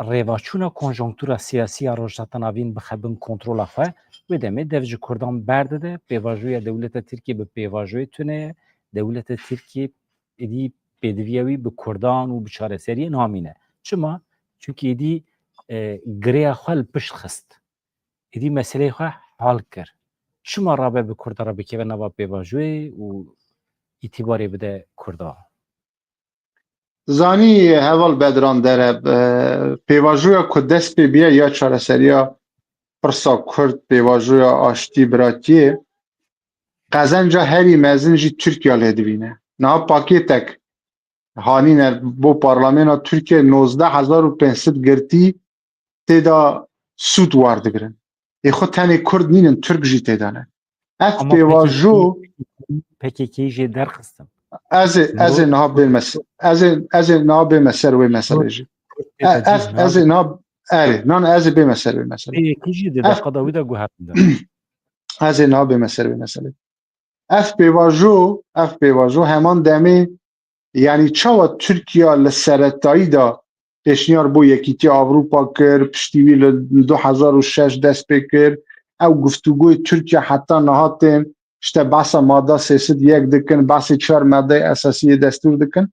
rêvaçûna konjonktura siyasî ya Rojhilata Navîn bixe bin kontrola xwe, wê demê dev ji Kurdan berdide, pêvajoya dewleta Tirkiyê bi pêvajoyê tune ye, dewleta Tirkiyê êdî pêdiviya wî bi Kurdan û bi çareseriyê namîne. Çima? Çimkî êdî, e, girêya xwe li pişt xist. Êdî meseleyê xwe hal kir. Çima rabe bi Kurda re bikeve nava pêvajoyê û îtîbarê bide Kurda? Zanî heval Bedran Dere, e, pêvajoya ku dest pê biye ya çareseriya pirsa Kurd, pêvajoya aştî, biratiyê, qezenca herî mezin jî Tirkiye lê divîne. Niha pakêtek hanîne bo parlamena Tirkiye, nozdeh hezar û pênc sed girtî tê de sûd war digirin. Ê xwe tenê Kurd nînin, Tirk jî tê de ne. Ev Ama pêvajo P K K, P K K jê derxistin. Ez ê, ez ê Ro- niha bême se-, ez ê, ez ê niha bême ser wê meselê jî. Ro- E, ev, ez ê niha, erê, nan ez ê bême ser wê meselê. P K K jî di Ev deqa dawî de guhertin de. Ez ê niha bême ser wê meselê. Ev pêvajo, ev pêvajo heman demê, yanî çawa Tirkiye li seretayî de pêşniyar bo Yekîtiya Ewropa kir, piştî wî li du hezar û şeş dest pê kir, ew guftûgoyê Tirkiye heta niha tên işte behsa madda sê sed yek dikin, behsê çar maddeyê esasî yê destûr dikin.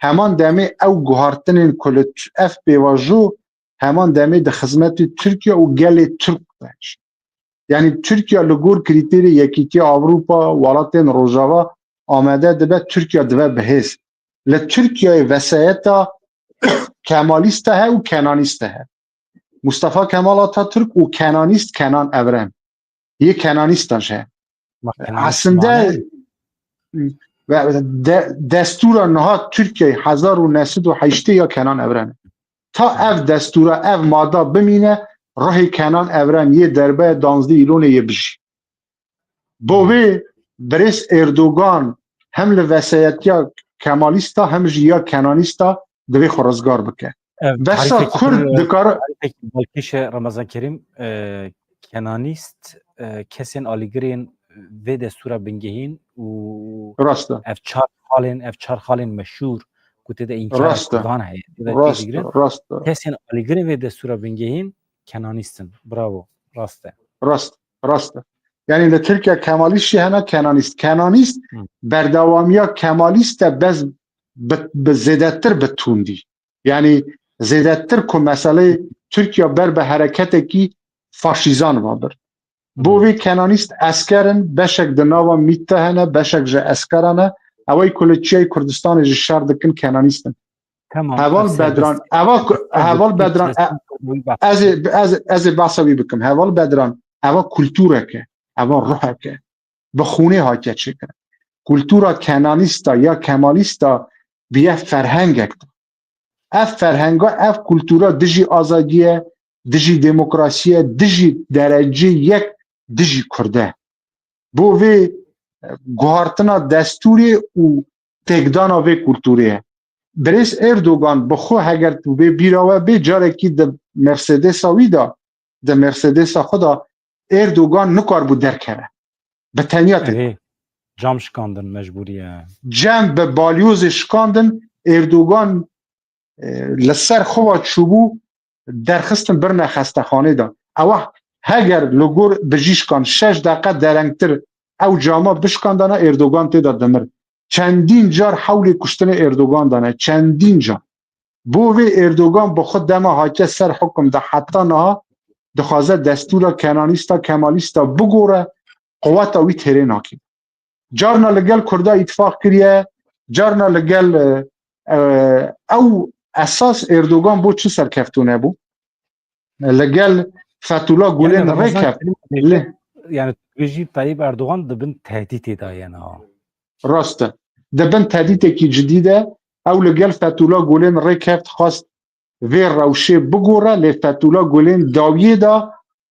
Heman demê ew guhartinên ku li t-, ev pêvajo heman demê di xizmetê Tirkiye û gelê Tirk de. Yanî Tirkiye li gor krîterê Yekîtiya Ewropa, welatên Rojava amade dibe, Tirkiye dibe bihêz. Li Tirkiyeyê vesayeta Kemalîst de he û Kenanîst de he. Mustafa Kemal Atatürk û Kenanîst Kenan Evren. Yê Kenanîstan jî he. Bak, Kenan Aslında Osman'ı ve de, destûra niha Tirkiyeyê hezar û neh sed û heştê ya Kenan Evren e. Ta ev destûra, ev mada bimîne, ruhê Kenan Evren yê derbe danzdî îlonê yê bijî. Bo vê birêz Erdogan hem li vesayetiya Kemalîsta hem jî ya Kenanîsta divê xwe rizgar bike. Ev Besa tarîfekî Kurd din, dikare tarîfekî balkêş e, Ramazan Kerîm, e, Kenanîst, e, kesên alîgirên vê destûra bingehîn û Rast e. ev çar xalên, ev çar xalên meşhûr ku tê de înkara Rast e. Kurdan heye, tê de Rast e. têdigirin. Rast e. Kesên alîgirên vê destûra bingehîn Kenanîst in. Bravo. Rast e. Rast, rast e. Yani li Tirkiye Kemalîst jî hene, Kenanîst. Kenanîst Hı. berdewamiya Kemalîst e, bes bi, bi zêdetir bi tundî. Yani zêdetir ku meseleyê Tirkiye ber bi hereketekî faşîzan va bir. Bo vê Kenanîst esker in, beşek di nava MÎT de hene, beşek ji esker hene. Ew ê ku li Çiyayê Kurdistanê ji şer dikin Kenanîst in. Tamam, Heval ev serbest. Bedran, eva ku, Ev Heval bir Bedran, e, serbest bir bahs. ez ê, ez, ez ê behsa wî bikim. Heval Bedran, eva kulturek e, eva ruhek e. Bi xûnê hatiye çêkirin. Kultura Kenanîsta ya Kemalîsta biye ferhengek de. Ev ferhenga, ev kultura dijî azadî ye, dijî demokrasî ye, dijî derecê yek, dijî Kurd e. Bo vê, e, guhartina destûrê û têkdana vê kulturê ye. Birêz Erdogan bi xwe heger tu bê bîra we bê, carekî di Mercedesa wî de, di Mercedesa xwe de Erdogan nikaribû derkeve. Bi tenya tê. Erê, cam şikandin mecbûrî ye. Cem bi balyozê şikandin, Erdogan, e, li ser xwe ve çûbû, derxistin birine xestexanê de. Ewa heger li gor bijîşkan şeş deqe derengtir ew cama bişkandana, Erdogan tê de dimir. Çendîn car hewlê kuştinê Erdogan dane, çendîn car. Bo vê Erdogan bi xwe dema hatiye ser hukum de heta niha dixwaze destûra Kenanîsta, Kemalîsta bigore, quweta wî têrê nake. Carna li gel Kurda îtifaq kiriye, carna li gel, e, e, ew esas Erdogan bo çi serkefto nebû? Li gel Fethullah Gulên Yani Ramazan rêkeft. Kerim Li Yani tu bêjî Tayyip Erdogan di bin tehdîtê de ye niha. Rast e. Di bin tehdîtekî cidî de ew li gel Fethullah Gulên rêkeft, xwest vê rewşê bigore, lê Fethullah Gulên dawiyê de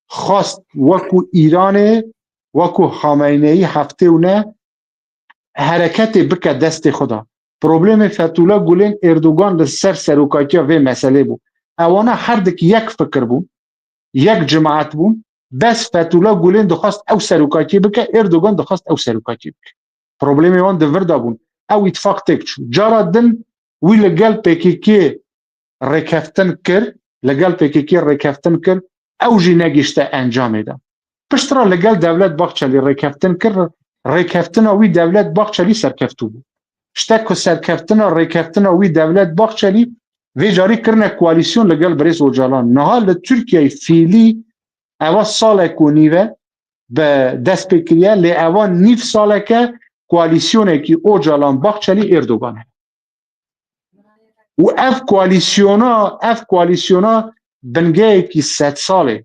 xwest wekû Îranê, wekû Xameyneyî heftê û neh hereketê bike destê xwe de. Problemê Fethullah Gulên Erdogan li ser serokatiya vê meselê bû. Ewana her dik yek fikir bûn, yek cemaet bûn. Bes Fethullah Gulên dixwest ew serokatiyê bike, Erdogan dixwest ew serokatiyê bike. Problemê wan di vir de bûn. Ew îtifaq têk çû. Cara din wî li gel P K K rêkeftin kir, li gel P K K rêkeftin kir, ew jî negihişte encamê de. Piştre li gel Devlet Bahçelî rêkeftin kir, rêkeftina wî Devlet Bahçelî serkeftû bû. Şte ku serkeftina, rêkeftina wî Devlet Bahçelî vê carî kirine koalîsyon li gel birêz Ocalan. Niha li Tirkiyeyê fîlî eva salek û nîv e bi dest pê kiriye, lê eva nîv salek e koalîsyonekî Ocalan, Bahçelî, Erdogan heye. Û ev koalîsyona, ev koalîsyona bingeyekî sed salê,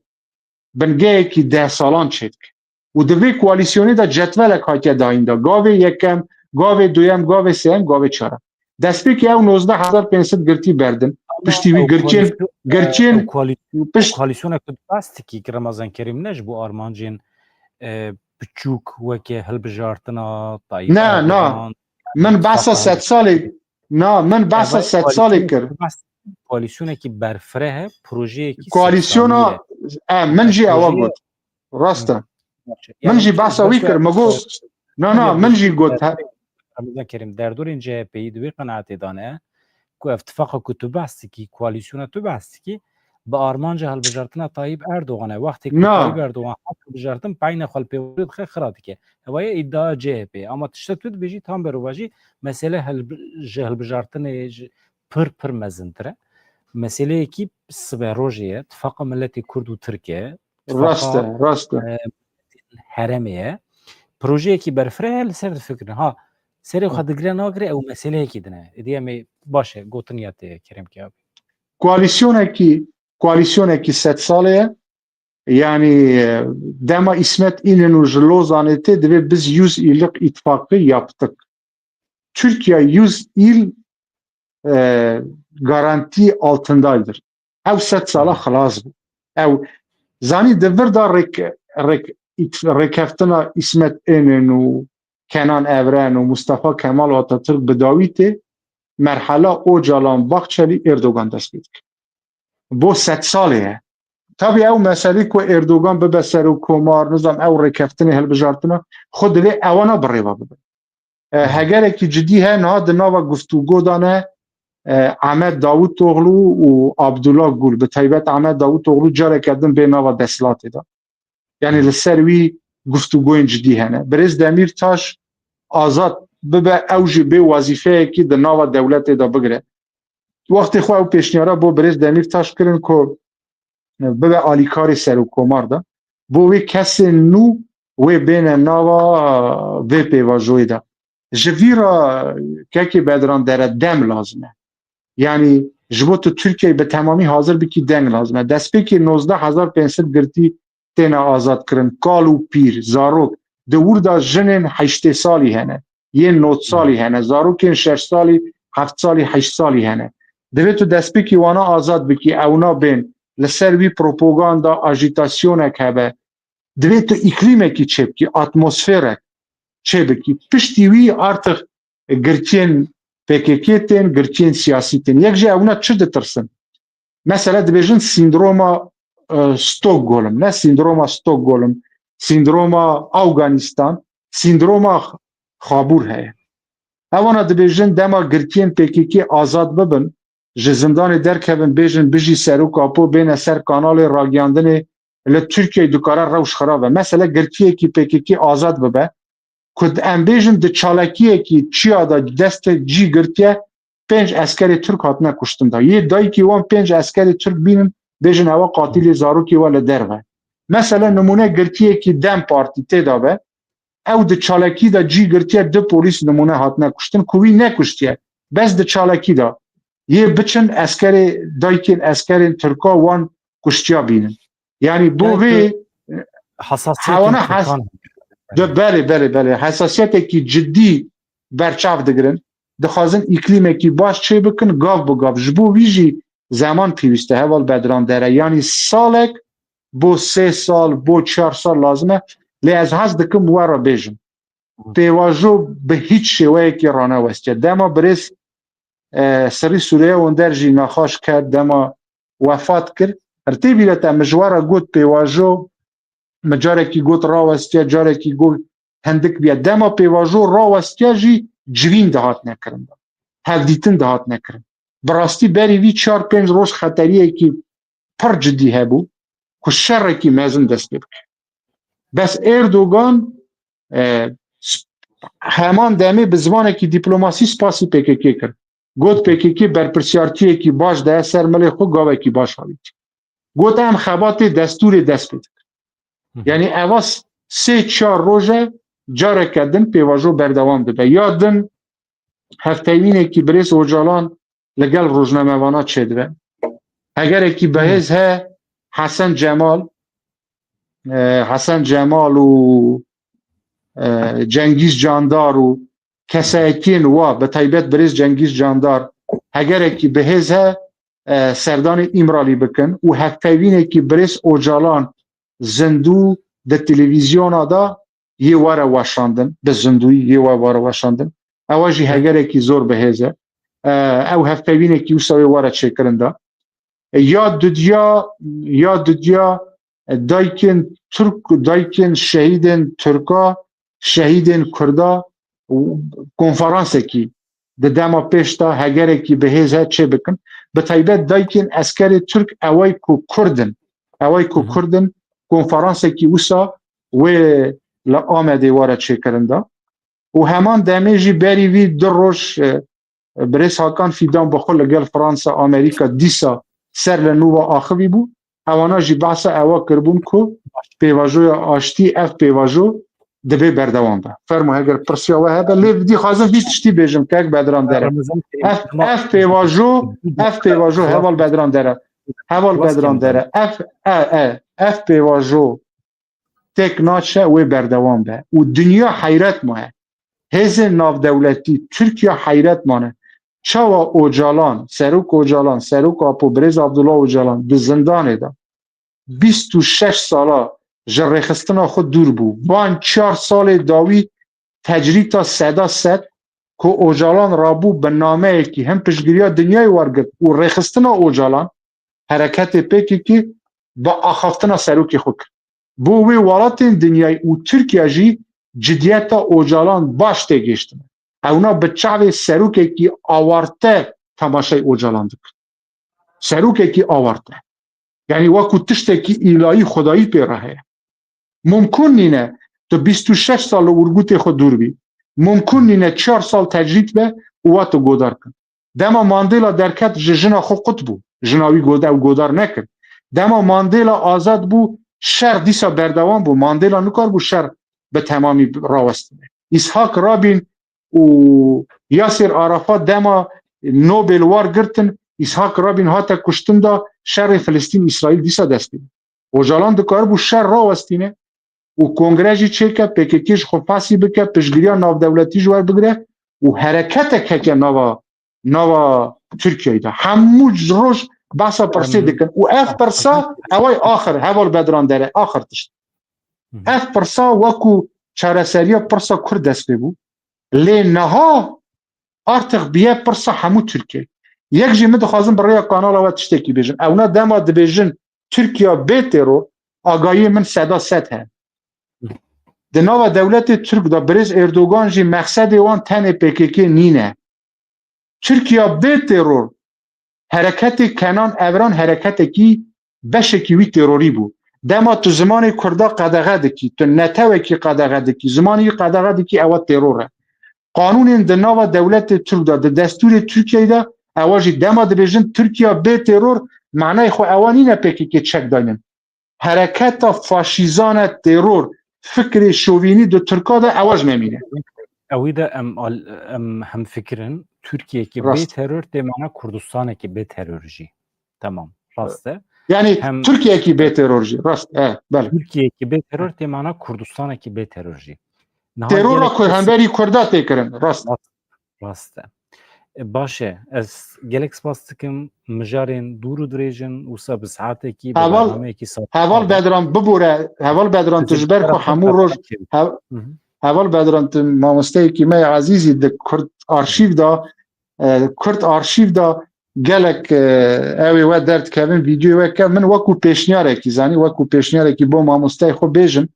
bingeyekî deh salan çêdike. Û di vê koalîsyonê de cetvelek hatiye dayîn de. Gavê yekem, gavê duyem, gavê sêyem, gavê çarem. Destpêkê ew nozdeh hezar pênc sed girtî berdin. Piştî wî Ew girçên, koalîsyon, girçên, ew koalîsyon, ew piş- koalîsyona ku tu behs dikî ki Ramazan Kerîm ne ji bo armancên, e, biçûk weke hilbijartina Tayyip Na, na. Erdogan, Min behsa Mustafa sed salê, na, min behsa Eva sed salê koalîsyonekî kir. Behs, koalîsyonekî berfireh e, projeyekî Koalîsyona, sed salî ye. e, min jî ewa Projeyê got. Rast e. Min Yani jî behsa wî kir. Min got, na, na, yani min jî got, he. Ramazan Kerîm, derdorên C H P'yî di wê qenaetê de ne ku ev tifaqa ku tu behs dikî, koalîsyona tu behs dikî, bi armanca hilbijartina Tayyip Erdogan e. Wextê ku Na. Tayyip Erdogan hat hilbijartin, peyna xwe li pêvajoyê dixe, xira dike. Ewa ye îdia C H P. Ama tişta tu dibêjî tam berovajî mesele hilbi-, ji hilbijartinê ji pir pir mezintir e. Meseleyekî siberojê ye. Tifaqa miletê Kurd û Tirk e. Rast e, Tifaqa, rast e. e, herêmê ye. Projeyekî berfireh e, li ser difikirin. Ha, serê xwe digire nagire, ew meseleyekî din e. Êdî em ê, baş e, gotin ya te ye, Kerem Kiyabî. Koalisyonekî, koalisyonekî sed salê ye. Yani, e, dema İsmet İnönü ji Lozanê tê, divê biz yüz yıllık ittifakı yaptık. Türkiye yüz yıl, e, garanti altındadır. Ew sed sala xilas bû. Ew, zanî, di vir de rêk-, rêk-, rêkeftina İsmet İnönü, Kenan Evren û Mustafa Kemal Atatürk bi dawî tê, merhala Ocalan, Bahçeli, Erdogan dest pê dike. Bo sed salê ye. Tabii ew meselî ku Erdogan bibe serokkomar, nizam ew rêkeftinê hilbijartina, xwe divê ewana bi rêva bibe. E, hegerekî cidî he, niha di nava guftûgo de ne, e, Ahmet Davutoğlu û Abdullah Gül, bi taybet Ahmet Davutoğlu careke din bê nava desthilatê de. Yani li ser wî guftûgoyên cidî hene. Birêz Demîrtaş azad bibe, ew jî bê wezîfeyekî di nava dewletê de bigire. Wextê xwe ew pêşniyara bo birêz Demîrtaş kirin ku bibe alîkarê serokkomar de. Bo wê kesên nû wê bêne nava vê pêvajoyê de. Ji vî re kekê Bedran Dere dem lazim e. Yani ji bo tu Tirkiyeyê bi temamî hazir bikî deng lazim e. Destpêkê nozdeh hezar pênc sed girtî têne azad kirin. Kal û pîr, zarok, di wir de jinên heştê salî hene, yên nod salî hene, zarokên şeş salî, heft salî, heşt salî hene. Divê tu destpêkî wana azad bikî, ewna bên, li ser wî propaganda, ajîtasyonek hebe. Divê tu îklîmekî çêbikî, atmosferek çêbikî. Piştî wî artık girtiyên P K K tên, girtiyên siyasî tên. Yek ji ewna çi ditirsin? Mesela dibêjin sîndroma, e, Stockholm, ne sîndroma Stockholm, sîndroma Afganistan, sîndroma Xabûr heye. Evana dibêjin dema girtiyên P K K azad bibin, ji zindanê derkevin, bêjin bijî Serok Apo, bêne ser kanalê ragiyandinê, li Tirkiyeyê dikare rewş xirab e. Mesela girtiyekî P K K azad bibe, ku em bêjin di çalakiyekî çiya de destê cî girtiye, pênc eskerê Tirk hatine kuştin da. Yê dayikî wan pênc eskerê Tirk bînin, bêjin ewa qatilê zarokê we li derve. Mesela nimûne girtiyekî DEM Partî tê de be, ew di çalakî de cî girtiye, du polîs nimûne hatine kuştin, ku wî nekuştiye. Bes di çalakî de yê biçin eskerê, dayikên eskerên Tirka wan kuştiya bînin. Yani bo Yani vê tu hesasiyetên hewana hes-, Tirkan de belê, belê, belê. Hesasiyetekî cidî berçav digirin. Dixwazin îklîmekî baş çê bikin, gav bi gav. Ji bo vî jî zeman pêwîst e, heval Bedran Dere. Yani salek bo sê sal, bo çar sal lazim e. Lê ez hez dikim we re bêjim. Pêvajo bi hiç şêweyekî ranewestiye. Dema birêz, e, Sirrî Sûriye Wonder jî nexaş ket, dema wefat kir. Her tê bîre te, min ji we re got pêvajo, min carekî got rawestiye, carekî got hindik biye. Dema pêvajo rawestiye jî civîn dihatine kirin de. Hevdîtin dihatine kirin. Bi rastî berî vî çar pênc roj xeteriyekî pir cidî hebû ku şerekî mezin dest pê bike. Bes Erdogan, e, s-, heman demê bi zimanekî dîplomasî spasî P K K kir. Got P K K berpirsiyartiyekî baş daye ser milê xwe, gavekî baş havît. Got em xebatê destûrê dest pê dikin. Hı hı. Yani eva s-, sê çar roj e, careke din pêvajo berdewam dibe. Ya din hevpeyvînekî birêz Ocalan li gel rojnamevana çêdibe. Hegerekî bihêz he, Hesen Cemal, e, Hesen Cemal û, e, Cengîz Candar û kesayetiyên wa, bi taybet birêz Cengîz Candar, hegerekî bihêz he, e, serdanê Îmralî bikin û hevpeyvînekî birêz Ocalan zindû di televîzyona de yê were weşandin, bi zindûyî yê we were weşandin. Ewa jî hegerekî zor bihêz e. E, ew hevpeyvînekî wisa wê were çêkirin de. E, ya didiya, ya didiya, e, dayikên Tirk, dayikên şehîdên Tirka, şehîdên Kurda û konferansekî di dema pêş de hegerekî bi hêz he çê bikin. Bi taybet dayikên eskerê Tirk eway ku Kurd in, eway ku Kurd in, konferansekî wisa wê li Amedê were çêkirin de. Û heman demê jî berî vî du roj, e, birêz Hakan Fîdan bi xwe li gel Fransa, Amerîka dîsa ser li nû ve axivî bû. Ewana jî behsa ewa kiribûn ku pêvajoya aştî, ev pêvajo dibê berdewam be. Fermo, heger pirsiya we hebe, lê dixwazim vî tiştî bêjim, kek Bedran Dere. Ev, ev pêvajo, ev pêvajo heval Bedran Dere. Heval Bedran Dere. Ev, e, e, ev pêvajo têk naçe, wê berdewam be. Û dinya heyret maye. Hêzên navdewletî, Tirkiye heyret mane. Çawa Ocalan, Serok Ocalan, Serok Apo, Birêz Abdullah Ocalan di zindanê de bîst û şeş sala ji rêxistina xwe dûr bû. Van çar salê dawî tecrîta seda sed ku Ocalan rabû bi nameyekî him piştgiriya dinyayê wergirt û rêxistina Ocalan, hereketê P K K bi axaftina serokê xwe kir. Bo wê welatên dinyayê û Tirkiye jî cidiyeta Ocalan baş têgihiştine. Ewna bi çavê serokekî awarte temaşey Ocalan dikin. Serokekî awarte. Yanî wekû tiştekî îlayî xwedayî pê re heye. Mumkun nîne tu bîst û şeş sal li wirgûtê xwe dûr bî. Mumkun nîne çar sal tecrîd be û we tu godar kin. Dema Mandela derket ji jina xwe qut bû. Jina wî god-, ew godar nekir. Dema Mandela azad bû, şer dîsa berdewam bû. Mandela nikarbû şer bi temamî rawestine. Îshak Rabîn û Yasir Arafat dema Nobel war girtin, Îshak Rabîn hate kuştin da şerê Filistîn-Îsraîl dîsa dest pê. Ocalan dikaribû şer rawestîne û kongre jî çêke, P K K ji xwe fesî bike, piştgiriya navdewletî ji we bigire û hereketek heke nava, nava Tirkiyeyê de. Hemû roj behsa pirsê dikin û ev pirsa eway axir, heval Bedran Dere, axir tişt. Ev pirsa wekû çareseriya pirsa Kurd dest pê bû. Lê niha artık biye pirsa hemû Tirkiyeyê. Yek jî min dixwazim bi rêya kanala we tiştekî bêjim. Ewna dema dibêjin Tirkiye bê teror, agahiyê min seda sed he. Di nava dewletê Tirk de birêz Erdogan jî mexsedê wan tenê P K K nîne. Tirkiye bê teror, hereketê Kenan Evran hereketekî, beşekî wî terorî bû. Dema tu zimanê Kurda qedexe dikî, tu netewekî qedexe dikî, zimanî wî qedexe dikî, ewa teror e. Qanûnên di nava dewletê Tirk de, di destûrê Tirkiyeyê de, ewa jî dema dibêjin Tirkiye bê teror, manayê xwe ewa nîne P K K çek daynin. Hereketa faşîzane, teror, fikrê şovînî di Tirka de ewa ji me mîne. Ewî de em al-, em hemfikir in, Tirkiyeyekî bê teror tê mana Kurdistanekî bê teror jî. Tamam, rast e. Yani Hem Tirkiyeyekî bê teror jî, rast, e, belê. Tirkiyeyekî bê teror tê mana Kurdistanekî bê teror jî. Niha Terora gelek ku kes hemberî Kurda tê kirin, rast. Rast, rast e. E, baş e. Ez gelek spas dikim. Mijarên dûr û dirêj in, wisa bi saetekî, bi Heval, bernameyekî saet heval abi. Bedran bibûre, heval Bedran tu Dizê ji ber ku bera hemû roj, çêbû. Hev-, Hı hı. Heval Bedran tu mamosteyekî me yê ezîzî di Kurd arşîv de, e, Kurd arşîv de gelek, e, ew ê we derdikevin, vîdyoyê we ke min wekû pêşniyarekî zanî, wekû pêşniyarekî bo mamosteyê xwe bêjim.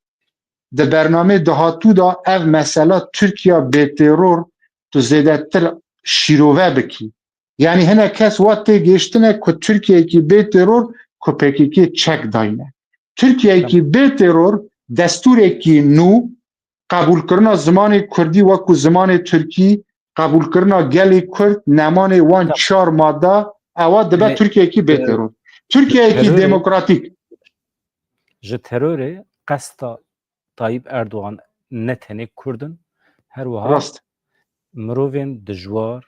Di bernameyê dahatû de ev mesela Tirkiye bê teror tu zêdetir şîrove bikî. Yanî hinek kes wa tê gêştine ku Tirkiyeyekî bê teror ku P K K çek dayne. Tirkiyeyekî Tamam. bê teror destûrekî nû, qebûlkirina zimanê Kurdî wekû zimanê Tirkî, qebûlkirina gelê Kurd, nemanê wan Tamam. çar madde, ewa dibe Yanî, Tirkiyeyekî bê e, teror. Tirkiyeyekî terorê demokratîk. Ji terorê qesta Tayyip Erdogan ne tenê Kurd in, her wiha Rast. mirovên dijwar,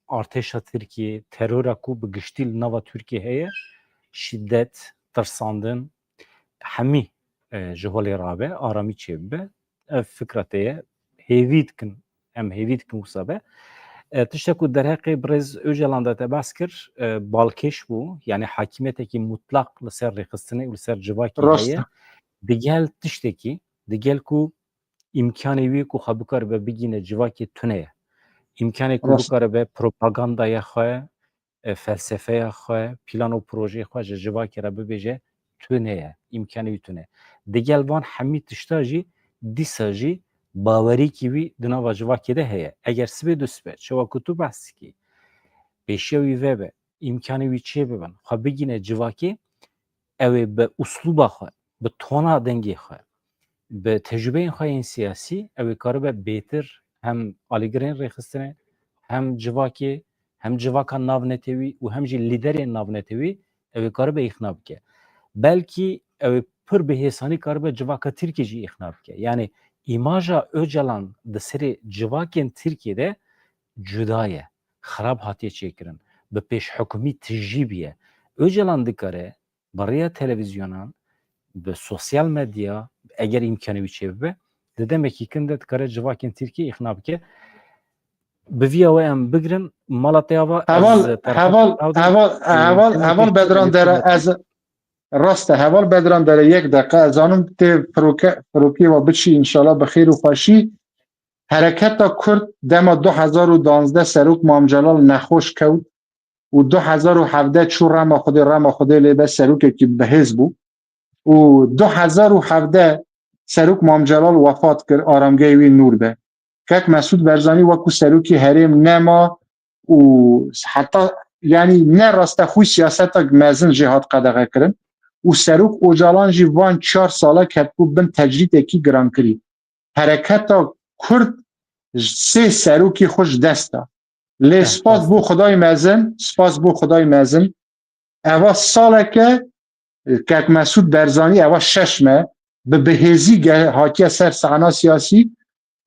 artêşa Tirkiyê, terora ku bi giştî li nava Tirkiyê heye, şîdet, tirsandin, hemî, e, ji holê rabe, aramî çêbibe. Ev fikra te ye. Hêvî dikin, em hêvî dikin wisa be. E, tiştek ku derheqê birêz Ocalan de te behs kir, e, balkêş bû, yanî hakimiyetekî mutlaq li ser rêxistinê û li ser civakê Rast heye. e. Digel tiştekî, digel ku îmkanê wî ku xwe bikaribe bigîne civakê tune ye. Îmkanê ku Rast. bikaribe propagandaya xwe, e, felsefeya xwe, plan û projeyê xwe ji civakê re bibêje tune ye. Îmkanê wî tune. Digel van hemî tişta jî dîsa jî bawerîkî wî di nava civakê de heye. Eger sibê du sibe, çawa ku tu behs dikî, pêşiya wî vebe, îmkanê wî çê bibin, xwe bigîne civakê, ew ê bi uslûba xwe, bi tona dengê xwe, bi tecrûbeyên xwe yên siyasî, ew ê karibe bêtir hem alîgirên rêxistinê, hem civakê, hem civaka navnetewî û hem jî lîderên navnetewî ew ê karibe îxna bike. Belkî ew ê pir bi hêsanî karibe civaka Tirkî jî îxna bike. Yanî îmaja Ocalan di serê civakên Tirkiyê de cuda ye. Xirab hatiye çêkirin. Bi pêşhukmî tijî bûye. Ocalan dikare bi rêya televîzyonan, bi sosyal medya, eger îmkanê wî çêbibe, di demekî kin de dikare civakên Tirkiyê îxna bike. Bi vîya we em bigirin, mala te ya va, ez Heval, terefê heval, heval, heval, heval Bedran Dere, ez, rast e, heval Bedran Dere, yek deqe, ez zanim tê firoke, firokê ve biçî, înşallah bi xêr û xweşî. Hereketa Kurd dema du hezar û duwazdeh serok Mam Celal nexweş kewt û du hezar û hevdeh çû rema Xwedê, rema Xwedê lê be serokekî bihêz bû. Û du hezar û hevdeh serok Mam Celal wefat kir, aramgehê wî nûr be. Kek Mesûd Berzanî wekû serokî herêm nema û heta, yanî ne rastexûyî siyasetek mezin jê hat qedexekirin û serok Ocalan jî van çar sale ketbû bin tecrîdekî girankirî. Hereketa Kurd sê serokî xwe ji dest da. Lê spas bo Xwedayê mezin, spas bo Xwedayê mezin. Eva saleke, e, Kek Mesûd Berzanî, eva şeş me, bi bihêzî ge-, hatiye ser sahna siyasî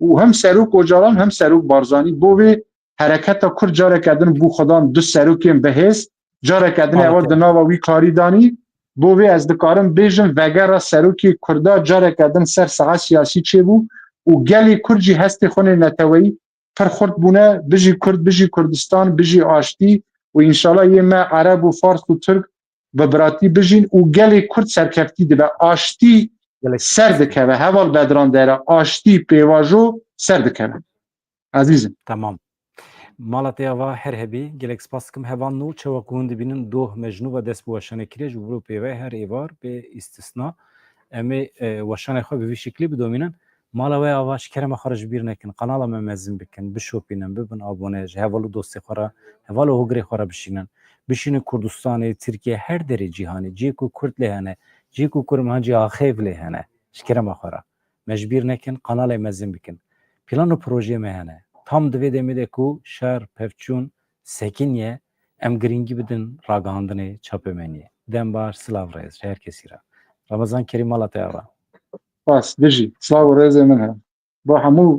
û hem Serok Ocalan hem Serok Barzanî. Bo vê hereketa Kurd careke din bû xwedan du serokên bihêz, careke din eva di nava wî karî danî. Bo vê ez dikarim bêjim, vegera serokê Kurda careke din ser saha siyasî çêbû û gelê Kurd jî hestê xwe nê neteweyî pir xurt bûne. Bijî Kurd, bijî Kurdistan, bijî aştî û înşallah yê me Ereb û Fars û Tirk bi biratî bijîn û gelê Kurd serkeftî dibe. Aştî ser dikeve. Heval Bedran Dere, aştî pêvajo ser dikeve. Ezîzim. Tamam. Mala te ya va her hebî. Gelek spas dikim. Heval nû, çawa ku hûn dibînin, doh me ji nû ve dest bi weşanê kiriye, ji bo pêve her êvar bê îstisna. Em ê, e, weşanê xwe bi vî şiklî bidomînin. Mala we ava, ji kerema xwe re ji bîr nekin. Kanala me mezin bikin, bişopînin, bibin abone, ji heval û dostê xwe re, heval û hogirê xwe re bişînin. Bişînin Kurdistanê, Tirkiye, her derê cîhanê, cihê ku Kurd lê hene, cihê ku kurmancî axêv lê hene. Ji kerema xwe re. Me ji bîr nekin, kanalê mezin bikin. Plan û projeyê me hene. Tam di vê demê de ku şer, pevçûn, sekiniye, em girîngî bidin ragihandinê çapemeniyê. Dem baş, silav rêz ji her kesî re. Ramazan Kerîm, mala te ava. Spas, bijî. Silav û rêzê min hene. Bo hemû